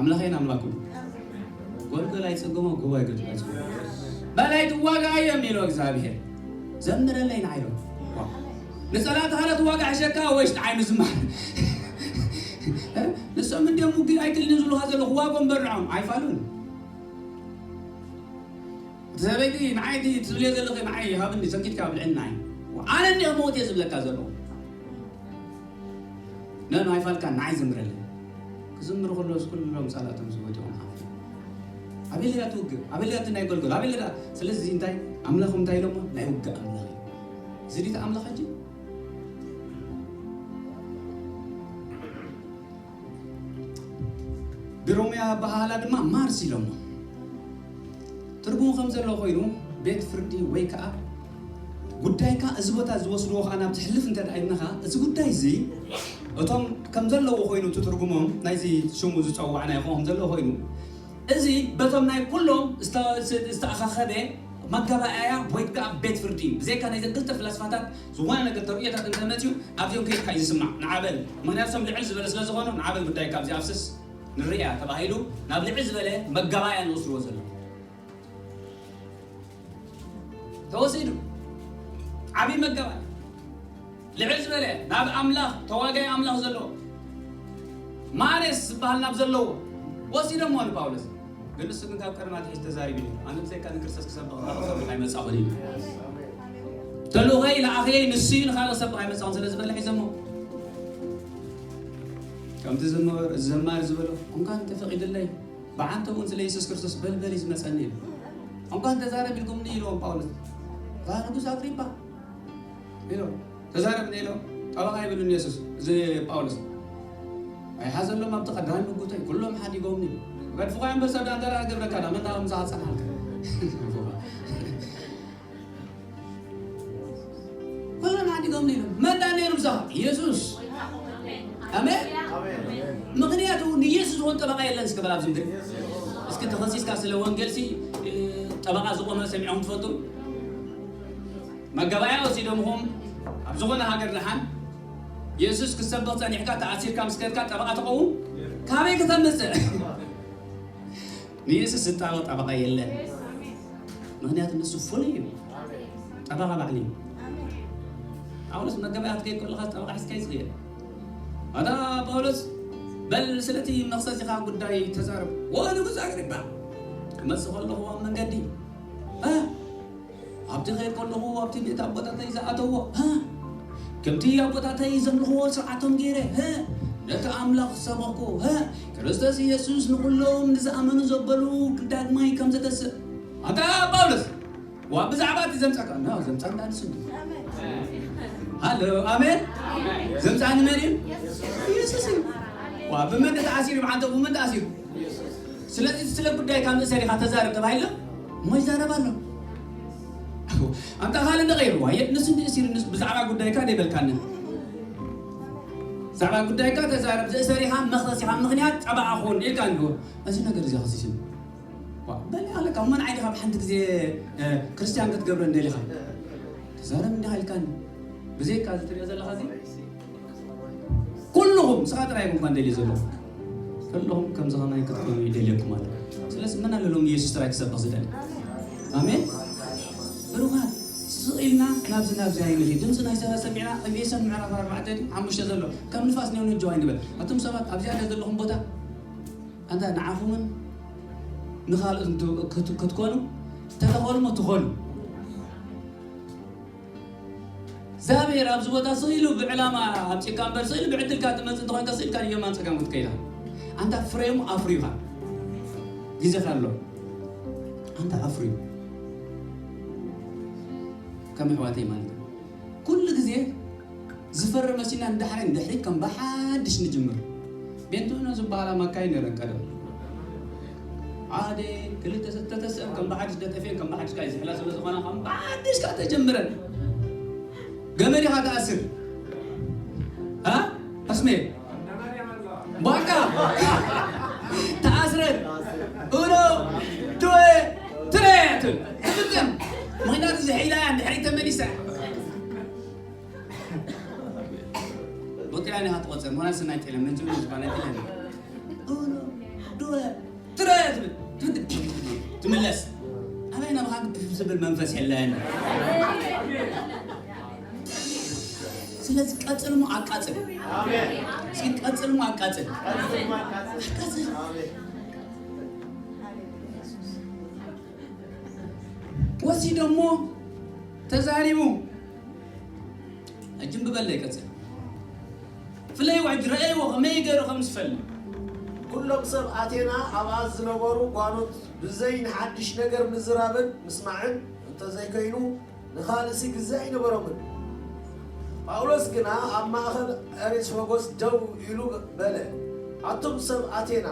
ኣምላኸይን ኣምላኩም ጎልጎል ኣይጸገሞ ጎቦ ኣይገድል ኣይጸገሞ በላይ ትዋጋ እዮም ኢሎ እግዚኣብሔር ዘምረለይ ንዓይሎ ንጸላእትኻ ዶ ትዋጋ ሕሸካ ወይስ ንዓይ ምዝማር ንሶም እንዲኦም ውግእ ኣይክእልን ዝብሉኻ ዘለኹ ዋጎም በርዖም ኣይፋሉን እቲ ሰበይቲ ንዓይ እቲ ትብልዮ ዘለኺ ንዓይ ሃብኒ ሰንኪትካ ኣብልዕኒ ንዓይ ኣነ እንዲኦም መውት እየ ዝብለካ ዘለኹ ነን ኣይፋልካ ንዓይ ዘምረለይ ክዝምር ከሎስ ኩሎም ጻላእቶም ዝወድኦም ሓፍ ኣበይ ለዳ ትውግእ ኣበይ ለዳ ናይ ጎልጎል ኣበይ ለዳ ስለዚ እንታይ ኣምላኽ እንታይ ኢሎሞ ናይ ውግእ ኣምላኽ እዩ ዝዲት ኣምላኽ ሕጂ ብሮምያ ኣበሃህላ ድማ ማርስ ኢሎሞ ትርጉሙ ከም ዘሎ ኮይኑ ቤት ፍርዲ ወይ ከዓ ጉዳይካ እዚ ቦታ ዝወስድዎ ከዓ ናብ ትሕልፍ እንተ ኢልናኻ እዚ ጉዳይ እዚ እቶም ከም ዘለዎ ኮይኑ እቲ ትርጉሞም ናይዚ ሽሙ ዝፀዋዕናዮ ከም ዘለዎ ኮይኑ እዚ በቶም ናይ ኩሎም ዝተኣኻኸበ መጋባእያ ወይ ከዓ ቤት ፍርዲ እዩ ብዘይካ ናይዘን ክልተ ፍላስፋታት ዝኾነ ነገር ተርእዮታት እንተመፅኡ ኣብዚኦም ከይድካ እዩ ዝስማዕ ንዓበል ምክንያቱ ሶም ልዕል ዝበለ ስለዝኾኑ ንዓበል ጉዳይ ካብዚ ኣብስስ ንርእያ ተባሂሉ ናብ ልዕል ዝበለ መጋባእያ ንወስድዎ ዘሎ ተወሲዱ ዓብዪ መጋባእያ ልዕል ዝበለ ናብ ኣምላኽ ተዋጋይ ኣምላኽ ዘለዎ ማሬስ ዝበሃል ናብ ዘለዎ ወሲዶሞ ንጳውሎስ ግን ንሱ ግን ካብ ቀደም ኣትሒዙ ተዛሪቡ እዩ ኣነ ብዘይካ ንክርስቶስ ክሰብኽ ካልእ ክሰብኽ ኣይመጻኹን እዩ ተልኡኸይ ለኣኽየይ ንሱ እዩ ንኻልእ ክሰብኽ ኣይመጻኹን ስለ ዝበለ ሒዞሞ ከምቲ ዘማሪ ዝበሎ እንኳን ተፈቒድለይ ብዓንተ እውን ስለ የሱስ ክርስቶስ በልበል እዩ ዝመፀኒ ኢሉ እንኳን ተዛረብ ኢልኩምኒ ኢልዎም ጳውሎስ ኣታ ንጉስ ኣግሪጳ፣ ኢሎ፣ ተዛረብኒ፣ ኢሎ። ጠበቓ የብሉን የሱስ፣ እዚ ጳውሎስ። ኣይሓዘሎም ኣብቲ ቀዳማይ ምጉተይ፣ ኩሎም ሓዲጎምኒ። ገድፍኻ ኣንበሳ ዳንደራ ገብረካ ዳ መን ዳም ዝሓጸናልካ? ኩሎም ሓዲጎምኒ፣ ኢሎ። መን ዳ ነይሩ ምሳኻ? የሱስ። ኣሜን። ምኽንያቱ ንየሱስ ዝኾን ጠበቓ የለን። እስከ በል ኣብዚ ምድሪ፣ እስኪ ተኸሲስካ ስለ ወንጌልሲ፣ እ፣ ጠበቓ ዝቆመ ሰሚዖም ትፈልጡ? መገባእያ ወሲዶምኹም ኣብ ዝኾነ ሃገር ደሓን የሱስ ክትሰብኽ ጸኒሕካ ተኣሲርካ ምስ ከድካ ጠበቓ ትኸውን? ካበይ ከተምጽእ? ንየሱስ ዝጣበቕ ጠበቓ የለን። ምኽንያቱ ንሱ ፍሉይ እዩ። ጠበቓ ባዕሉ እዩ። ጳውሎስ መገባእያ ክትከይድ ከለኻ ጠበቓ ሒዝካ እዩ ዝኽየድ። ኣታ ጳውሎስ፣ በል ስለቲ መኽሰሲኻ ጉዳይ ተዛረብ። ወ ንጉስ ኣግሪጳ፣ ክመጽእ ከለኹ ኣብ መንገዲ፣ እ፣ ኣብቲ ከይድ ከለኹ ኣብቲ ምእቲ ኣቦታተይ ዝኣተዎ፣ እ፣ ከምቲ ኣቦታተይ ዘምልኽዎ ስርዓቶም ገይረ፣ እ፣ ነቲ ኣምላኽ ሰበኽኩ፣ እ፣ ክርስቶስ ኢየሱስ ንኹሎም ንዝኣመኑ ዘበሉ ዳግማይ ከም ዘተስእ። ኣታ ጳውሎስ፣ ዋ ብዛዕባ እቲ ዘምጻካ፣ ና ዘምጻ እንዳ ንሱ እንዲ። ሃሎ፣ ኣሜን። ዘምጻ ንመን እዩ? ኢየሱስ እዩ። ዋ ብመን ተኣሲሩ? ብዓንተ ብመን ተኣሲሩ? ስለዚ ስለ ጉዳይ ካብ ንእሰር ኢኻ ተዛረብ ተባሂሉ እሞ ይዛረብ ኣሎ። ኣንታ ካልእ እንደ ቀይሩ፣ ዋየ ንሱ እንዲ እሲሩ፣ ንሱ ብዛዕባ ጉዳይካ ደይበልካኒ። ብዛዕባ ጉዳይካ ተዛረብ፣ ዝእሰር ኢኻ፣ መኽሰስ ኢኻ፣ ምኽንያት ጸባኣ ኹን ኢልካ እንድዎ። እዚ ነገር እዚ ከሲስን። ዋ፣ በል ኣለካ፣ እሞ ንዓይ ዲኻ ብሓንቲ ግዜ፣ እ፣ ክርስትያን ክትገብረ እንደሊኻ? ተዛረብ እንዲኻ ኢልካኒ። ብዘይካ እዚ ትሪኦ ዘለኻ እዚ፣ ኩልኹም፣ ንስኻ ጥራይ ኣይኮንኳን ደልየ ዘለኹ። ኩልኹም ከምዚ ኸማይ ክትኮኑ ይደልየኩም ኣሎ። ስለዚ መን ኣሎ ሎሚ የሱስ ጥራይ ክሰብኽ ዝደሊ? ኣሜን። ብሩኻት፣ ስቕ ኢልና ናብዚ ናብዚ ኣይንኺድ። ድምፂ ናይ ሰባት ሰሚዕና፣ ኤፌሶን ምዕራፍ ኣርባዕተ ድዩ ሓሙሽተ ዘሎ፣ ከም ንፋስ ኔው ንጀው ኣይንበል። ኣቱም ሰባት፣ ኣብዚኣ ናይ ዘለኹም ቦታ፣ ኣንታ ንዓኹምን ንኻልኦት እንት-፣ ክት-፣ ክትኮኑ ተተኸሉ እሞ ትኾኑ። እግዚኣብሔር ኣብዚ ቦታ ስቕ ኢሉ ብዕላማ ኣምጺእካ እምበር፣ ስቕ ኢሉ ብዕድልካ ትመጽእ እንተኾንካ፣ ስቕ ኢልካ ንየማን ጸጋም ክትከይድ ኢኻ። ኣንታ ፍሬሙ ኣፍርዩኻ። ግዜኻ ኣሎ። ኣንታ ኣፍርዩ። ከም ኣሕዋተይ ማለት እዩ። ኩሉ ግዜ ዝፈሪ መሲና ንዳሕረን ድሕሪት ከም ብሓድሽ ንጅምር። ቤንቶኖ ዝበሃላ ማካይን ነይረን ቀደም። ሓደ፣ ክልተ፣ ተተስአን ከም ብሓድሽ ደጠፍየን ከም ብሓድሽ ካይ ዝሕላ ስለ ዝኾና ከም ብሓድሽ ካኣ ተጀምረን። ገመድ ኢኻ ትኣስር። ሃ? ኣስሜ። ባቃ። ተኣስረን። ኡኖ፣ ዱወ፣ ትረ ትብል። ትፍጽም። ምኽንያቱ ዝሕላ እያ፣ ድሕሪት ተመሊሳ። ቦጥያን ኢኻ ትቆጽር፣ ሞናስ ናይ ጤለ፣ ምንጭ ምንጭ ባና ጤለ። ኡኖ፣ ዱወ፣ ትረ ትብል፣ ትምለስ። ኣበይ ናብኻ ክትፍፍ ዝብል መንፈስ የለን። ስለዚ ቀጽል እሞ ኣቃጽል። እስኪ ቀጽል እሞ ኣቃጽል። ኣቃጽል። ወሲዶሞ ተዛሪቡ። ሕጂ እምቢ በለ ይቀጽል። ፍለይዎ ሕጂ ረኣይዎ ከመይ ገይሩ ከም ዝፈልጥ። ኩሎም ሰብ ኣቴና ኣብኣ ዝነበሩ ጓኖት ብዘይ ንሓድሽ ነገር ምዝራብን ምስማዕን እንተዘይከይኑ ንኻልእሲ ግዜ ኣይነበሮምን። ጳውሎስ ግና ኣብ ማእከል ኣሬስፈጎስ ደው ኢሉ በለ፣ ኣቱም ሰብ ኣቴና፣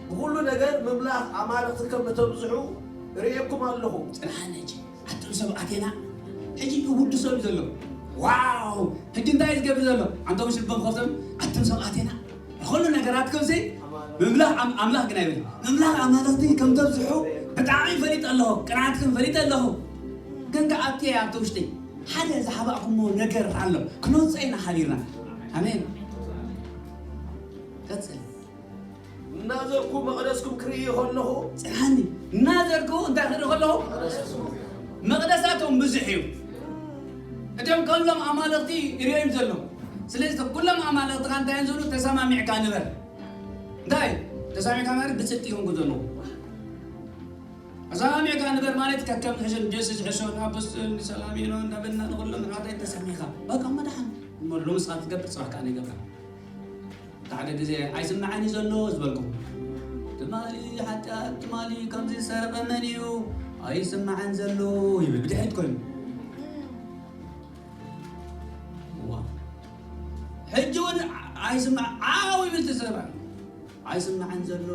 ብኹሉ ነገር ምምላኽ ኣማልኽቲ ከም እተብዝሑ ርእየኩም ኣለኹ። ጽንሓኒ ሕጂ። ኣቱም ሰብ ኣቴና፣ ሕጂ ይውድሶም ዘሎ። ዋው! ሕጂ እንታይ እዩ ዝገብር ዘሎ? ኣንታ ውሽጥ በንኮፍቶም፣ ኣቱም ሰብ ኣቴና፣ ኩሉ ነገራትኩም ሲ ምምላኽ ኣም-፣ ኣምላኽ ግን ኣይብል። ምምላኽ ኣማልኽቲ ከም ተብዝሑ ብጣዕሚ ፈሊጠ ኣለኹ። ቅንዓትኩም ፈሊጠ ኣለኹ። ግን ከኣ ኣብቲ ኣብቲ ውሽጢ ሓደ ዝሓባእኩሞ ነገር ኣሎ። ክነውፅኦ ኢና ሓቢርና። ኣሜን። ቀጽል። እናዘርኩ መቕደስኩም ክርኢ ከለኹ፣ ጽንሓኒ። እናዘርኩ እንታይ ክርኢ ከለኹ? መቕደሳቶም ብዙሕ እዩ። እቶም ከሎም ኣማልኽቲ ይርእዮም ዘሎ። ስለዚ እቶም ኩሎም ኣማልኽትኻ እንታይ እዮም ዝብሉ? ተሰማሚዕካ ንበር። እንታይ? ተሰማሚዕካ ማለት ብጽድቂ ይኹን ዘለኹ። ተሰማሚዕካ ንበር ማለት ከከም ሕሽን ጀስስ ሕሾን ኣፖስትል ሰላሚኖ እንዳበልና ንኹሎም ንሓታይ ተሰሚኻ። በቃ መድሓን። እሞ ሎምስ ክትገብር ጽባሕ ከኣ ንገብራ። ሓደ ግዜ ኣይስምዓን እዩ ዘሎ ዝበልኩም። ትማሊ ሓጢኣት፣ ትማሊ ከምዚ ዝሰረቐ መን እዩ? ኣይስማዕን ዘሎ ይብል ብድሕሪት ኮይኑ። ዋ። ሕጂ እውን ኣይስማዕ፣ ዓው ይብል እቲ ሰብኣይ። ኣይስማዕን ዘሎ።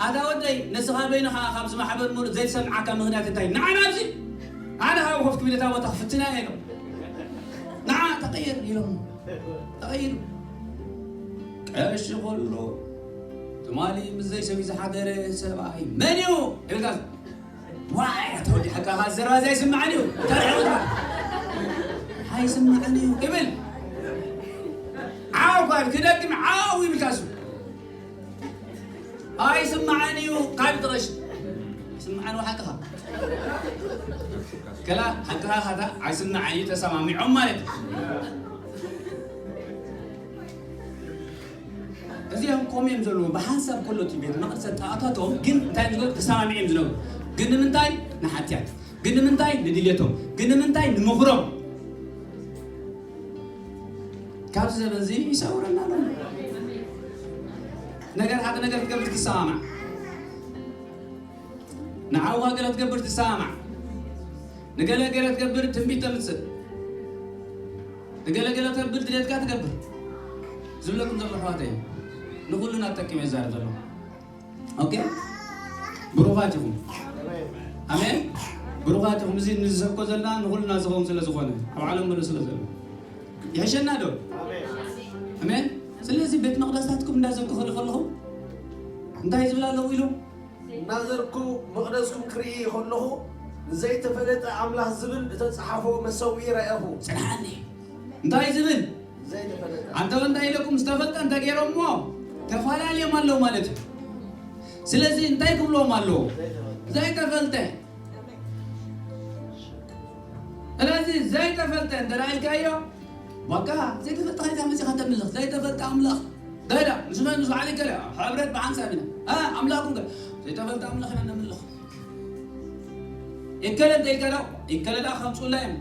ኣታ ወደይ፣ ንስኻ በይንኻ ካብዚ ማሕበር ሙሉእ ዘይትሰምዓካ ምኽንያት እንታይ? ንዓ ናብዚ! ኣነ ካብ ኮፍ ክብል እታ ቦታ ክፍትና እየ ኢሎም። ንዓ ተቐየር ኢሎም። ተቐይሩ። ቀሺ ከሎ ትማሊ ምስ ዘይሰብዩ ዝሓደረ ሰብኣይ መን እዩ? ኢልካ ዋይ፣ ኣታ ወዲ ሓቃኻ ዘረባ እዚ ኣይስማዕን እዩ። እንታይ ደኣ ወዲ? ኣይስማዕን እዩ። ይብል። ዓው ጓል ክደግም ዓው ይብልካ እሱ። ኣይስማዕን እዩ። ካብ ጥቐሽ። ኣይስማዕን እዩ ሓቅኻ። ከላ ሓቅኻ ካታ ኣይስማዕን እዩ ተሰማሚዖም ማለት እዩ። እዚኦም ከምኡ እዮም ዘለዉ። ብሓንሳብ ከሎ እቲ ቤት መቕደስ ኣተኣታቶም ግን እንታይ እዮም ዝገብሩ? ተሰማሚዖም ዝነብሩ። ግን ንምንታይ? ንሓጢኣት። ግን ንምንታይ? ንድሌቶም። ግን ንምንታይ? ንምኽሮም። ካብዚ ዘመን እዚ ይሰውረና ኣሎ። ነገር ሓደ ነገር ክትገብር ትሰማማዕ። ንዓዋ ገለ ትገብር ትሰማማዕ። ንገለ ገለ ትገብር ትንቢት ተምጽእ። ንገለ ገለ ተብል ድሌትካ ትገብር። ዝብለኩም ዘለኹ ኣሕዋተይ፣ ንኹልና ትጠቅም እየ ዝዛረብ ዘለኹ። ኦኬ? ብሩኻት ኢኹም። ኣሜን። ብሩኻት ኢኹም። እዚ ንዝሰብኮ ዘለና ንኹልና ዝኸውን ስለ ዝኾነ፣ ኣብ ዓለም ምሉእ ስለ ዘሎ። ይሕሸና ዶ? ኣሜን። ስለዚ ቤት መቕደስታትኩም እንዳዘርኩ ክርኢ ከለኹ እንታይ ዝብል ኣለኹ ኢሉ? እናዘርኩ መቕደስኩም ክርኢ ከለኹ፣ ንዘይተፈለጠ ኣምላኽ ዝብል እተጻሓፎ መሰውኢ ረኣኹ። ጽንሓኒ። እንታይ ዝብል? ዘይተፈለጠ። ኣንተ እንታይ ኢለኩም? ዝተፈልጠ እንተ ገይሮምዎ፣ ተፈላለዮም ኣለዉ ማለት እዩ። ስለዚ እንታይ ክብልዎም ኣለዎ? ዘይተፈልጠ። ዘይተፈልጠ። ስለዚ ዘይተፈልጠ እንተ ደኣ ኢልካዮ፣ በቃ ዘይተፈልጠ ከይታ መጺኻ ተምልኽ። ዘይተፈልጠ ኣምላኽ። ዳይዳ፣ ምስ መን? ምስ በዓል ይከለ። ሕብረት ብሓንሳብ ኢና። እ፣ ኣምላኽኩም ከ? ዘይተፈልጠ ኣምላኽ ኢና ነምልኽ። ይከለ እንተ ኢልካ ዶ? ይከለ ደኣ ከምጽኡላ እዮም።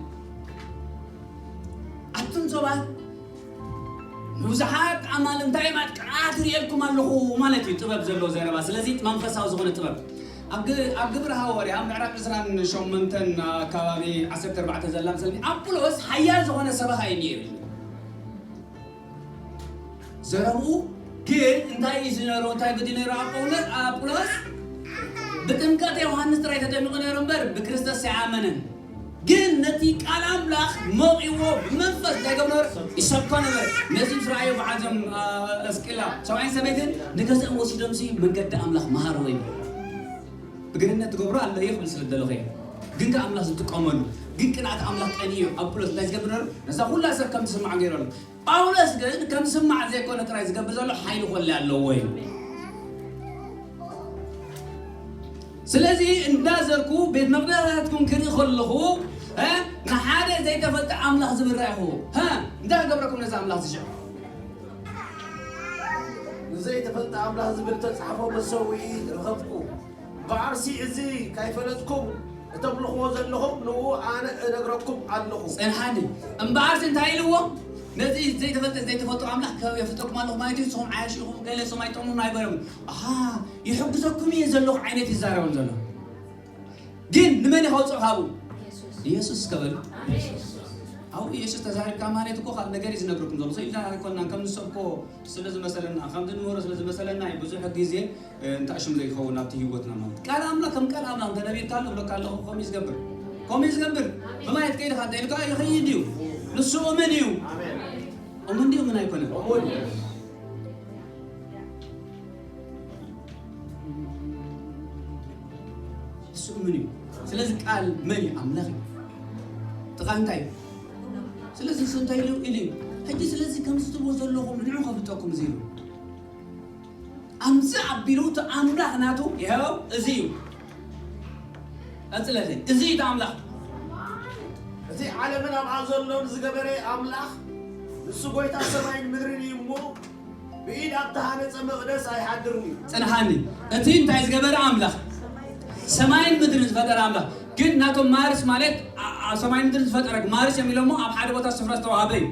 ኣቱም ሰባት፣ ንብዙሓት ኣማልክቲ እንታይ ማት ቅንዓት ርእየልኩም ኣለኹ ማለት እዩ፣ ጥበብ ዘለዎ ዘረባ። ስለዚ መንፈሳዊ ዝኾነ ጥበብ። ኣብ ግ-፣ ኣብ ግብሪ ሃዋርያ ምዕራፍ ዕስራን ሸሞንተን ኣካባቢ ዓሰርተ ኣርባዕተ ዘላ ምሳሌ፣ ኣጵሎስ ሓያል ዝኾነ ሰበኻ እዩ ነይሩ። ዘረብኡ ግን እንታይ እዩ ዝነበሮ? እንታይ ግዲ ነይሩ? ኣጳውሎስ፣ ኣጳውሎስ ብጥምቀት ዮሃንስ ጥራይ ተጠሚቑ ነይሩ እምበር ብክርስቶስ ኣይኣመነን። ግን ነቲ ቃል ኣምላኽ መቒዎ ብመንፈስ እንታይ ገብሮ? ይሰብኮ ነበረ። ነዚ ምስ ረኣዮ በዓል እዞም፣ አ፣ እስቅላ ሰብኣይን ሰበይትን ንገዝኦም ወሲዶምሲ መንገዲ ኣምላኽ መሃርዎ እዩ። ብግርነት ትገብሮ ኣሎ እዩ ክብል ስለ ዝደለኹ እየ። ግን ከ ኣምላኽ ዝጥቀመሉ፣ ግን ቅንኣት ኣምላኽ ቀንዩ እዩ። ኣጵሎስ እንታይ ዝገብር ነሩ? ነዛ ኩላ ሰብ ከም ትስማዕ ገይሩ ኣሎ። ጳውሎስ ግን ከም ዝስማዕ ዘይኮነ ጥራይ ዝገብር ዘሎ፣ ሓይሊ ኮለ ኣለዎ እዩ። ስለዚ እንዳዘርኩ ቤት መቕደሳትኩም ክርኢ ከለኹ፣ እ፣ ንሓደ ዘይተፈልጠ ኣምላኽ ዝብል ረኣኹ። እ፣ እንታይ ክገብረኩም ነዚ ኣምላኽ ዝሽዕ? ንዘይተፈልጠ ኣምላኽ ዝብል ተጻሕፎ መሰውኢ ረኸብኩ። ብዓርሲ እዚ ካይፈለጥኩም እተምልኽዎ ዘለኹም ንኡ ኣነ እነግረኩም ኣለኹ። ጽንሓኒ። እምበኣርሲ እንታይ ኢልዎ? ነዚ ዘይተፈልጠ፣ ዘይተፈልጦ ኣምላኽ ከ-፣ የፍልጠኩም ኣለኹ ማለት እዩ። ንስኹም ዓያሹ ኢኹም፣ ገለ ስም ኣይጠቕሙን ኣይበሎም። ኣሃ፣ ይሕግዘኩም እየ ዘለኹ ዓይነት ይዛረቦም ዘሎ። ግን ንመን እዩ ከውፅኦ ካብኡ? ኢየሱስ ከበሉ። ኣብኡ ኢየሱስ ተዛሪብካ ማለት እኮ ካብ ነገር እዩ ዝነግረኩም ዘሎ። ሰው ኢልና ኣይኮንናን፣ ከም ንሰብኮ ስለ ዝመሰለና፣ ከም ንምህሮ ስለ ዝመሰለና እዩ ብዙሕ ግዜ፣ እ፣ እንታይ ሽም ዘይኸውን ኣብቲ ህይወትና ማለት። ቃል ኣምላኽ ከም ቃል ኣምላኽ እንተ ነቢርካ ኣሎ፣ እብለካ ኣለኹ፣ ከምኡ እዩ ዝገብር። ከምኡ እዩ ዝገብር። ብማየት ከይድኻ እንተ ኢልካ ይኸይድ እዩ። ንሱ እሙን እዩ። ኣሜን። እሙን ድዩ እሙን ኣይኮነን? እሙን። እሱ እሙን እዩ። ስለዚ ቃል መን እዩ? ኣምላኽ እዩ። እቲ ቃል እንታይ እዩ? ስለዚ እሱ እንታይ ኢሉ? ኢሉ እዩ። ሕጂ ስለዚ ከምዚ ትብልዎ ዘለኹም ንዑ ከፍልጠኩም እዚ ኢሉ። ኣምዚ ኣቢሉ እቲ ኣምላኽ ናቱ ይኸው እዚ እዩ። ቀጽለለይ። እዚ እዩ እቲ ኣምላኽ። እቲ ዓለምን ኣብኣ ዘሎን ዝገበረ ኣምላኽ፣ ንሱ ጐይታ ሰማይን ምድርን እዩ እሞ፣ ብኢድ ኣብ ተሃነጸ መቕደስ ኣይሓድርን እዩ። ጽንሓኒ። እቲ እንታይ ዝገበረ ኣምላኽ? ሰማይን ምድርን ዝፈጠረ ኣምላኽ። ግን ናቶም ማርስ ማለት፣ ኣ-፣ ኣ-፣ ሰማይን ምድርን ዝፈጠረ ማርስ እዮም ኢሎሞ፣ ኣብ ሓደ ቦታ ስፍራ ዝተዋህበ እዩ።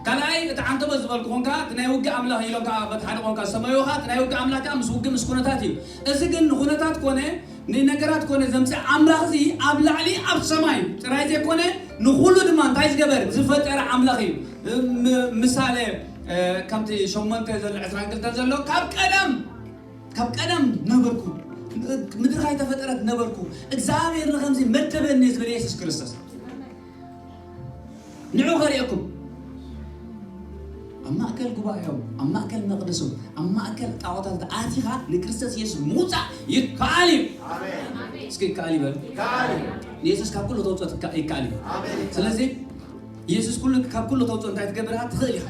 ካልኣይ፣ እቲ ዓንተቦ ዝበልኩኹም ከኣ፣ እቲ ናይ ውግእ ኣምላኽ ኢሎም ከኣ በቲ ሓደ ቋንቋ ዝሰመዩኻ፣ እቲ ናይ ውግእ ኣምላኽ ከኣ ምስ ውግእ ምስ ኩነታት እዩ። እዚ ግን ንኹነታት ኮነ ንነገራት ኮነ ዘምጽእ ኣምላኽ እዚ ኣብ ላዕሊ ኣብ ሰማይ ጥራይ ዘይኮነ፣ ንኹሉ ድማ እንታይ ዝገበር ዝፈጠረ ኣምላኽ እዩ። ም-፣ ምሳሌ፣ እ፣ ከምቲ ሸሞንተ ዘሎ ዕስራን ክልተን ዘሎ፣ ካብ ቀደም፣ ካብ ቀደም ነበርኩ፣ ምድሪ ከይተፈጠረት ነበርኩ፣ እግዚኣብሔር ንኸምዚ መደበኒ ዝብል የሱስ ክርስቶስ። ንዑ ከርእየኩም። ኣብ ማእከል ጉባኤኦም፣ ኣብ ማእከል መቕደሶም፣ ኣብ ማእከል ጣዖታት ኣቲኻ ንክርስቶስ የሱስ ምውጻእ ይከኣል እዩ። ኣሜን። እስኪ ይከኣል ይበል። ይከኣል እዩ። ንየሱስ ካብ ኩሉ ተውጽኦ ትካ-፣ ይከኣል እዩ። ኣሜን። ስለዚ የሱስ ኩሉ፣ ካብ ኩሉ ተውጽኦ እንታይ ትገብር ኢኻ? ትኽእል ኢኻ።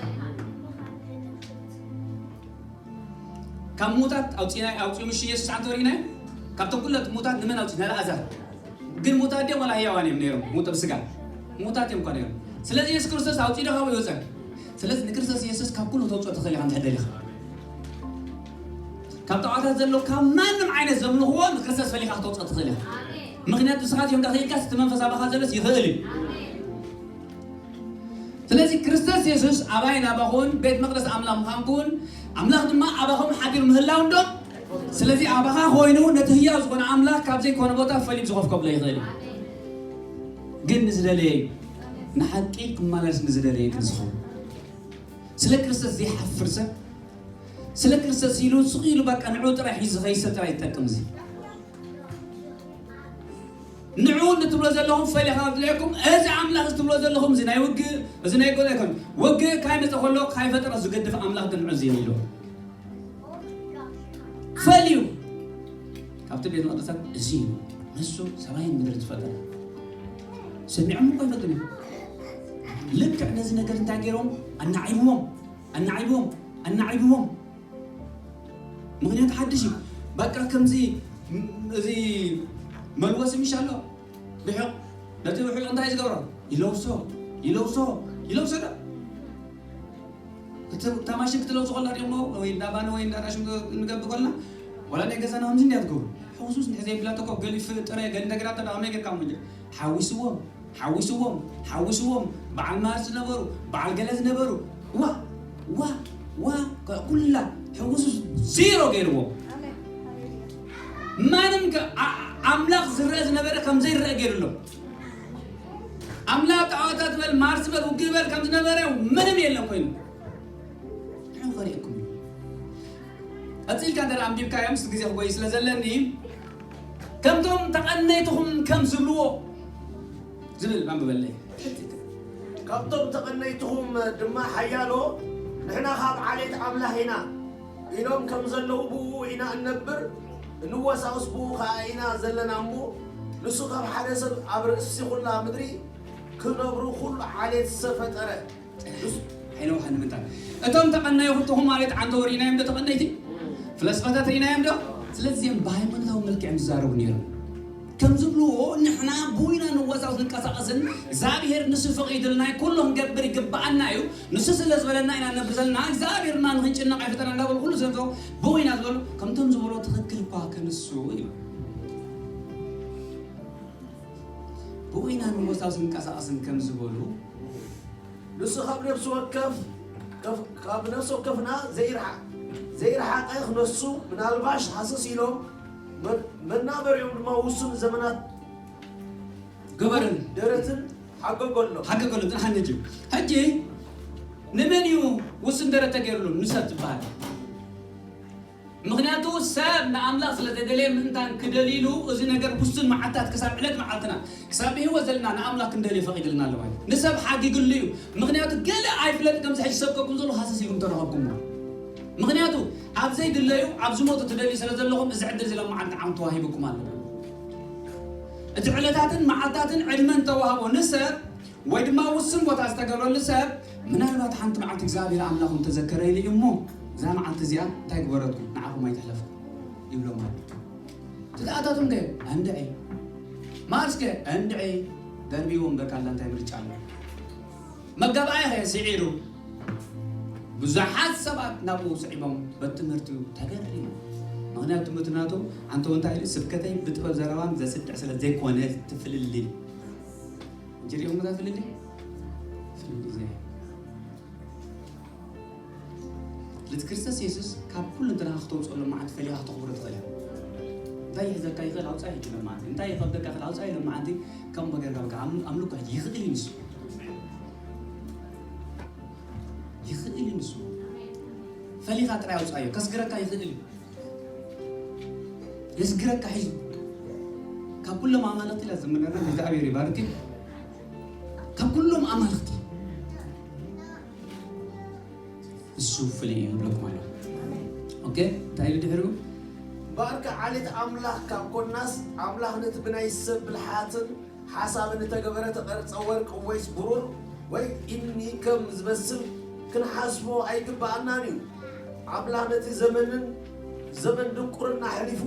ካብ ምዉታት ኣውጺእና፣ ኣውጺኡ ምሽ የሱስ ዓንተ ወሪእና? ካብቶም ኩለት ምዉታት ንመን ኣውጺእ? ንኣልኣዛር። ግን ምዉታት ድዮም ዋላ ህያዋን እዮም ነይሮም? ምዉት ብስጋ። ምዉታት እዮም እኳ ነይሮም። ስለዚ የሱስ ክርስቶስ ኣውጺኡ ዶ ካብኡ ይወጸ? ስለዚ ንክርስቶስ የሱስ ካብ ኩሉ ተውጽኦ ትኽእል ኢኻ እንድሕር ደሊኻ። ካብ ጣዖታት ዘሎ ካብ ማንም ዓይነት ዘምልኽዎ ንክርስቶስ ፈሊኻ ክተውጽኦ ትኽእል ኢኻ። ምኽንያቱ ንስኻ እዚኦም ከኽኢልካስ እቲ መንፈስ ኣባኻ ዘሎስ ይኽእል እዩ። ስለዚ ክርስቶስ የሱስ ኣባይን ኣባኹን ቤት መቕደስ ኣምላኽ ምዃንኩን ኣምላኽ ድማ ኣባኹም ሓዲሩ ምህላው እንዶ። ስለዚ ኣባኻ ኮይኑ ነቲ ህያው ዝኾነ ኣምላኽ ካብ ዘይኮነ ቦታ ፈሊዩ ዝኸፍ ከብሎ ይኽእል እዩ። ግን ንዝደለየ እዩ። ንሓቂ ክመላለስ ንዝደለየ ግን ዝኸውን። ስለ ክርስቶስ ዘይሓፍር ሰብ፣ ስለ ክርስቶስ ኢሉ ስቕ ኢሉ በቃ ንዑ ጥራይ ሒዙ ዝኸይድ ሰብ ጥራይ ይጠቅም እዚ። ንዑ ንትብሎ ዘለኹም ፈሊኻ ዝለየኩም፣ እዚ ኣምላኽ እዚ ትብሎ ዘለኹም፣ እዚ ናይ ውግእ፣ እዚ ናይ ጎል ኣይኮነን። ውግእ ካይመጸ ከሎ ካይፈጠረ ዝገድፍ ኣምላኽ ግን ንዑ እዚ ኢሉ ፈልዩ። ካብቲ ቤት መቕደሳት እዚ እዩ፣ ንሱ ሰማይን ምድሪ ዝፈጠረ። ሰሚዖም እኮ ይፈልጡ እዮም። ልክዕ ነዚ ነገር እንታይ ገይሮም? ኣናዒብዎም፣ ኣናዒብዎም፣ ኣናዒብዎም። ምኽንያቱ ሓድሽ እዩ። በቃ ከምዚ፣ ም-፣ እዚ መልወሲ ምሽ ኣሎ። ብሕቕ፣ ነቲ ብሕቕ እንታይ ዝገብሮ? ይለውሶ፣ ይለውሶ፣ ይለውሶ ዶ? እቲ፣ እታ ማሽን ክትለውሶ ከላ ደሞ፣ ወይ እንዳ ባኒ ወይ እንዳ ዳሽን ንገብር ከለና፣ ዋላ ናይ ገዛና ከምዚ እንድያ ትገብሩ። ሕውሱስ እንድሕር ዘይብላቶ እኮ ገሊፍ ጥረ፣ ገሊ እንደገና ተዳኸመ ጌርካ እሞ እንጂ። ሓዊስዎም፣ ሓዊስዎም፣ ሓዊስዎም። በዓል ማር ዝነበሩ፣ በዓል ገለ ዝነበሩ። ዋ፣ ዋ፣ ዋ፣ ኩላ ሕውሱስ ዜሮ ገይርዎም። ማንም ከ-፣ ኣ-፣ ኣምላኽ ዝረአ ዝነበረ ከም ዘይረአ ገይሩ ኣሎ። ኣምላኽ ጣዖታት በል፣ ማርስ በል፣ ውግእ በል ከም ዝነበረ ምንም የለን ኮይኑ። ንዑ ከርእየኩም እዩ። ቀጺልካ እንተ ደኣ ኣንቢብካዮም፣ ምስ ግዜ ክጎይ ስለ ዘለኒ፣ ከምቶም ተቐነይትኹም ከም ዝብልዎ ዝብል ኣንብበለይ። ካብቶም ተቐነይትኹም ድማ ሓያሎ፣ ንሕና ካብ ዓሌት ኣምላኽ ኢና ኢሎም ከም ዘለዉ፣ ብኡ ኢና እንነብር፣ እንወሳወስ፣ ብኡ ኸኣ ኢና ዘለና እሞ፣ ንሱ ካብ ሓደ ሰብ ኣብ ርእሲ ኹላ ምድሪ ክነብሩ ኹሉ ዓሌት ዝፈጠረ። ንሱ ኣይነውሓን ንምንታይ? እቶም ተቐነይትኹም ማለት ዓንተቦ ርኢናዮም ዶ ተቐነይቲ? ፍለስፋታት ርኢናዮም ዶ? ስለዚ እዚኦም ብሃይማኖታዊ መልክዕ እዮም ዝዛረቡ ነይሮም። ከም ዝብልዎ ንሕና ብኡ ኢና ንወሳወስ ንንቀሳቐስን፣ እግዚኣብሄር ንሱ ፈቒዱልና ኩሉ ክንገብር ይግብኣና እዩ፣ ንሱ ስለ ዝበለና ኢና ንነብር ዘለና፣ እግዚኣብሄር ድማ ንኽንጭነቕ ኣይፈጠረና እንዳበሉ ኩሉ ስለ ዝብሉ ብኡ ኢና ዝበሉ፣ ከምቶም ዝበልዎ ትኽክል እኳ ክንሱ እዩ። ብኡ ኢና ንወሳወስ ንንቀሳቐስን ከም ዝበሉ ንሱ ካብ ነፍሲ ወከፍ፣ ከፍ-፣ ካብ ነፍሲ ወከፍና ዘይረሓ-፣ ዘይረሓቐ ክነሱ፣ ምናልባሽ ሃሰስ ኢሎም መን-፣ መናበሪኦም ድማ ውሱን ዘመናት ገበርን ደረትን ሓገገሎም። ሓገገሎም። ጽንሓን ሕጂ፣ ሕጂ ንመን እዩ ውሱን ደረት ተገይሩሎም? ንሰብ ዝበሃል። ምኽንያቱ ሰብ ንኣምላኽ ስለ ዘይደለየ ምእንታን ክደልይሉ እዚ ነገር ውሱን መዓልታት ክሳብ ዕለት መዓልትና ክሳብ ብህይወት ዘለና ንኣምላኽ ክንደልዮ ፈቒድልና ኣሎ ማለት እዩ። ንሰብ ሓጊግሉ እዩ። ምኽንያቱ ገለ ኣይፍለጥ ከምዚ ሕጂ ሰብከኩም ዘሎ ሃሰስ ኢልኩም ተረኸብኩሞ። ምኽንያቱ ኣብ ዘይድለዩ ኣብ ዝሞቱ ትደልዩ ስለ ዘለኹም እዚ ዕድል እዚ ሎም መዓልቲ ዓም ተዋሂብኩም ኣሎ። እቲ ዕለታትን መዓልታትን ዕድመን ተዋህቦ ንሰብ ወይ ድማ ውስን ቦታ ዝተገብረሉ ሰብ ምናልባት ሓንቲ መዓልቲ እግዚኣብሔር ኣምላኹ እንተዘከረ ኢሉ እዩ እሞ እዛ መዓልቲ እዚኣ እንታይ ግበረትኩም ንዓኹም ኣይትሕለፍኩም ይብሎም ማለት እዩ። እቲ ዝኣታቶም ከ እንድዒ ማርስከ እንድዒ ደርቢዎም በቃ ኣላ እንታይ ምርጫ ኣሎ? መጋባኣይ ኸ ስዒሩ ብዙሓት ሰባት ናብኡ ስዒቦም በቲ ትምህርቲኡ ተገሪሙ። ምኽንያቱ ትምህርቲ ናቱ ኣንተ እንታይ ኢሉ ስብከተይ ብጥበብ ዘረባን ዘስድዕ ስለ ዘይኮነ ትፍልልይ እንጂ ሪኦም እዛ ፍልልይ ፍልልይ ዘይ ልት ክርስቶስ የሱስ ካብ ኩሉ እንተና ክተውፅኦ ሎማዓንቲ ፈሊኻ ክተኽብሮ ትኽእል እያ። እንታይ ይሕዘካ ይኽእል ኣውፃእ ይችል ሎማዓንቲ እንታይ ይኸብደካ ይኽእል ኣውፃእ ሎማዓንቲ ከም በገርጋ በቃ ኣምልኮ ሕጂ ይኽእል እዩ ንሱ። ይኽእል እዩ ንሱ። ፈሊኻ ጥራይ ኣውፃእዮ ከስግረካ ይኽእል እዩ። የስግረካ ሒዙ ካብ ኩሎም ኣማልኽቲ ኢላ ዝምነና እግዚኣብሔር ይባርክ። ካብ ኩሎም ኣማልኽቲ እሱ ፍሉይ እዩ ይብለኩም ኣሎ። ኦኬ እንታይ ኢሉ ድሕሪኡ? እምበኣርከ ዓሌት ኣምላኽ ካብ ኮናስ ኣምላኽ ነቲ ብናይ ሰብ ብልሓትን ሓሳብን እተገበረ እተቐርጸ ወርቂ ወይስ ብሩር ወይ እምኒ ከም ዝመስል ክንሓስቦ ኣይግብኣናን እዩ። ኣምላኽ ነቲ ዘመንን ዘመን ድንቁርና ኣሕሊፉ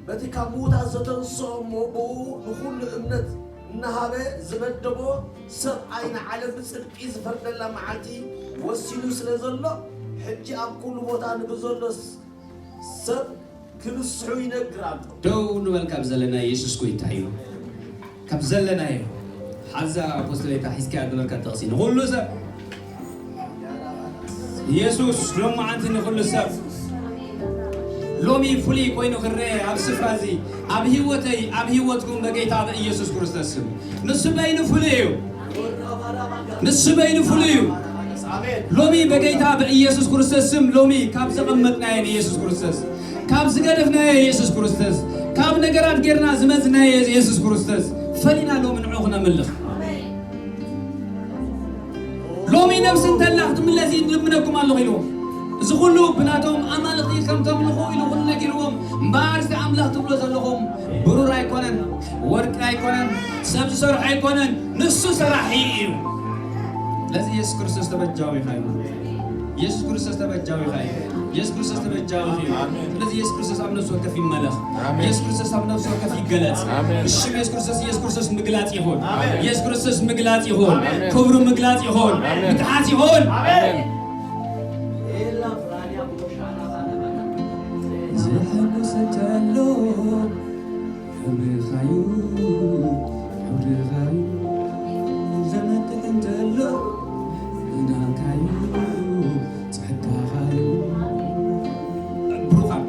በቲ ካብ ምዉታት ዘተንስኦ እሞ ብኡ ንኹሉ እምነት እናሃበ ዝመደቦ ሰብኣይ ንዓለም ብጽድቂ ዝፈርደላ መዓልቲ ወሲኑ ስለ ዘሎ ሕጂ ኣብ ኩሉ ቦታ ንብዘሎ ሰብ ክንስሑ ይነግር ኣሎ። ደው ንበል ካብ ዘለና የሱስ ጎይታ እዩ። ካብ ዘለናዮ ሓዛ ኣፖስትሌታ ሒዝካያ ዝበልካ ጥቕሲ ንኹሉ ሰብ የሱስ ሎማዓንቲ ንኹሉ ሰብ ሎሚ ፍሉይ ኮይኑ ክረአ ኣብ ስፍራ እዚ ኣብ ህይወተይ ኣብ ህይወትኩም በጌታ በኢየሱስ ክርስቶስ ስም ንሱ በይኑ ፍሉይ እዩ። ንሱ በይኑ ፍሉይ እዩ። ሎሚ በጌታ በኢየሱስ ክርስቶስ ስም ሎሚ ካብ ዘቐመጥናዮ ንኢየሱስ ክርስቶስ ካብ ዝገደፍናዮ ኢየሱስ ክርስቶስ ካብ ነገራት ጌርና ዝመዝናዮ ኢየሱስ ክርስቶስ ፈሊና ሎሚ ንዑ ክነምልኽ ሎሚ ነብሲ እንተላ ክትምለስ ይልምነኩም ኣለኹ ኢልዎም። እዚ ኩሉ ብናቶም ኣማልኽቲ ከም ተምልኹ ኢሉ ኩሉ ነጊርዎም። እምበኣር እዚ ኣምላኽ ትብሎ ዘለኹም ብሩር ኣይኮነን፣ ወርቂ ኣይኮነን፣ ሰብ ዝሰርሖ ኣይኮነን፣ ንሱ ሰራሒ እዩ። ስለዚ የሱስ ክርስቶስ ተበጃዊኻ እዩ። የሱስ ክርስቶስ ተበጃዊኻ እዩ። የሱስ ክርስቶስ ተበጃዊ እዩ። ስለዚ የሱስ ክርስቶስ ኣብ ነፍሲ ወከፍ ይመለኽ። የሱስ ክርስቶስ ኣብ ነፍሲ ወከፍ ይገለጽ። ብሽም የሱስ ክርስቶስ የሱስ ክርስቶስ ምግላጽ ይኹን። የሱስ ክርስቶስ ምግላጽ ይኹን። ክብሩ ምግላጽ ይኹን። ምትሓት ይኹን። ዘሐጉስ እንተሎ ክብርኻዩ ክብርኻዩ ዘመጥዕ እንተሎ ናካዩ ጸጋኻዩ። ብሩኻን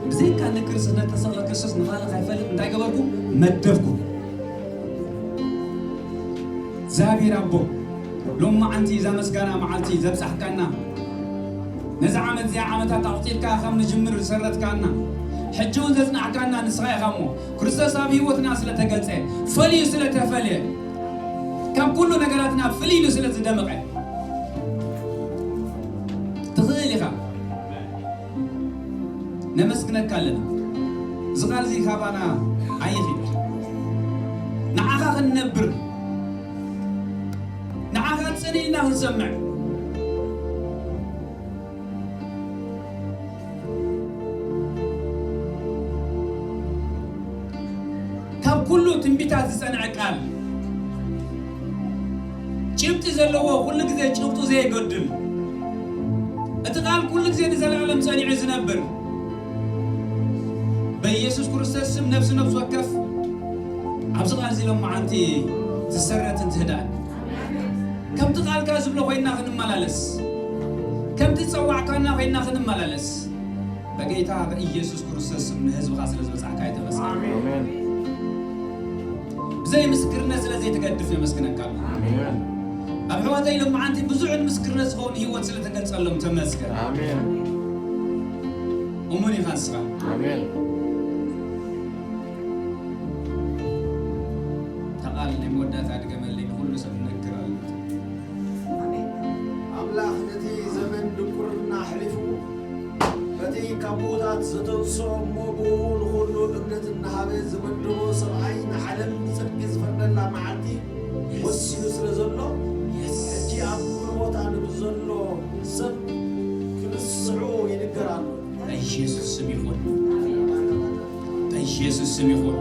ብዘይካ ንክርስቶስ ነተሰቕለ ክርስቶስ ንኻልእ ካይፈልጥ እንታይ ገበርኩ? መደብኩ። እግዚኣብሔር ኣቦ ሎማዓንቲ እዛ መስጋና መዓልቲ ዘብጻሕካና ነዚ ዓመት እዚኣ ዓመታት ኣቑጺርካ ከም ንጅምር ዝሰረትካና ሕጂ እውን ዘጽናዕካና ንስኻ ኢኻ እሞ ክርስቶስ ኣብ ህይወትና ስለ ተገልጸ ፈልዩ ስለ ተፈልየ ካብ ኩሉ ነገራትና ፍልይ ኢሉ ስለ ዝደመቐ ትኽእል ኢኻ። ነመስግነካ ኣለና። እዚ ቃል እዚ ካባና ኣይኺድ። ንዓኻ ክንነብር ንዓኻ ጽን ኢልና ክንሰምዕ ካብ ኩሉ ትንቢታት ዝጸንዐ ቃል ጭብጢ ዘለዎ ኩሉ ግዜ ጭብጡ ዘየገድል እቲ ቃል ኩሉ ግዜ ንዘለዓለም ጸኒዑ ዝነብር በኢየሱስ ክርስቶስ ስም ነፍሲ ነፍሲ ወከፍ ኣብዚ ቃል እዚ ሎም መዓንቲ ትሰረትን ትህዳን ከምቲ ቃልካ ዝብሎ ኮይና ክንመላለስ ከምቲ ጸዋዕካና ኮይና ክንመላለስ በጌታ በኢየሱስ ክርስቶስ ስም ንህዝብኻ ስለ ዝበጻሕካ የተመስገን። ብዘይ ምስክርነት ስለ ዘይትገድፍ የመስግነካ። ኣብ ሕዋተይ ሎም መዓንቲ ብዙሕ ንምስክርነት ዝኸውን ህይወት ስለ ተገልጸሎም ተመስገን። እሙን ኢኻ ንስኻ። ተቓል ናይ መወዳእታ ድገመለይ ንኹሉ ሰብ ነግር ኣሎ። ኣምላኽ ነቲ ዘመን ድንቁርና ኣሕሊፉ በቲ ካብ ምዉታት ዘተንስኦ እሞ ብኡ ንኹሉ እምነት እናሃበ ዝመደቦ ሰብኣይ ንዓለም ብጽድቂ ዝፈርደላ መዓልቲ ወሲኑ ስለ ዘሎ ሕጂ ኣብ ኩሉ ቦታ ንብዘሎ ሰብ ክንስሑ ይንገር ኣሎ። በኢየሱስ ስም ይኹን። በኢየሱስ ስም ይኹን።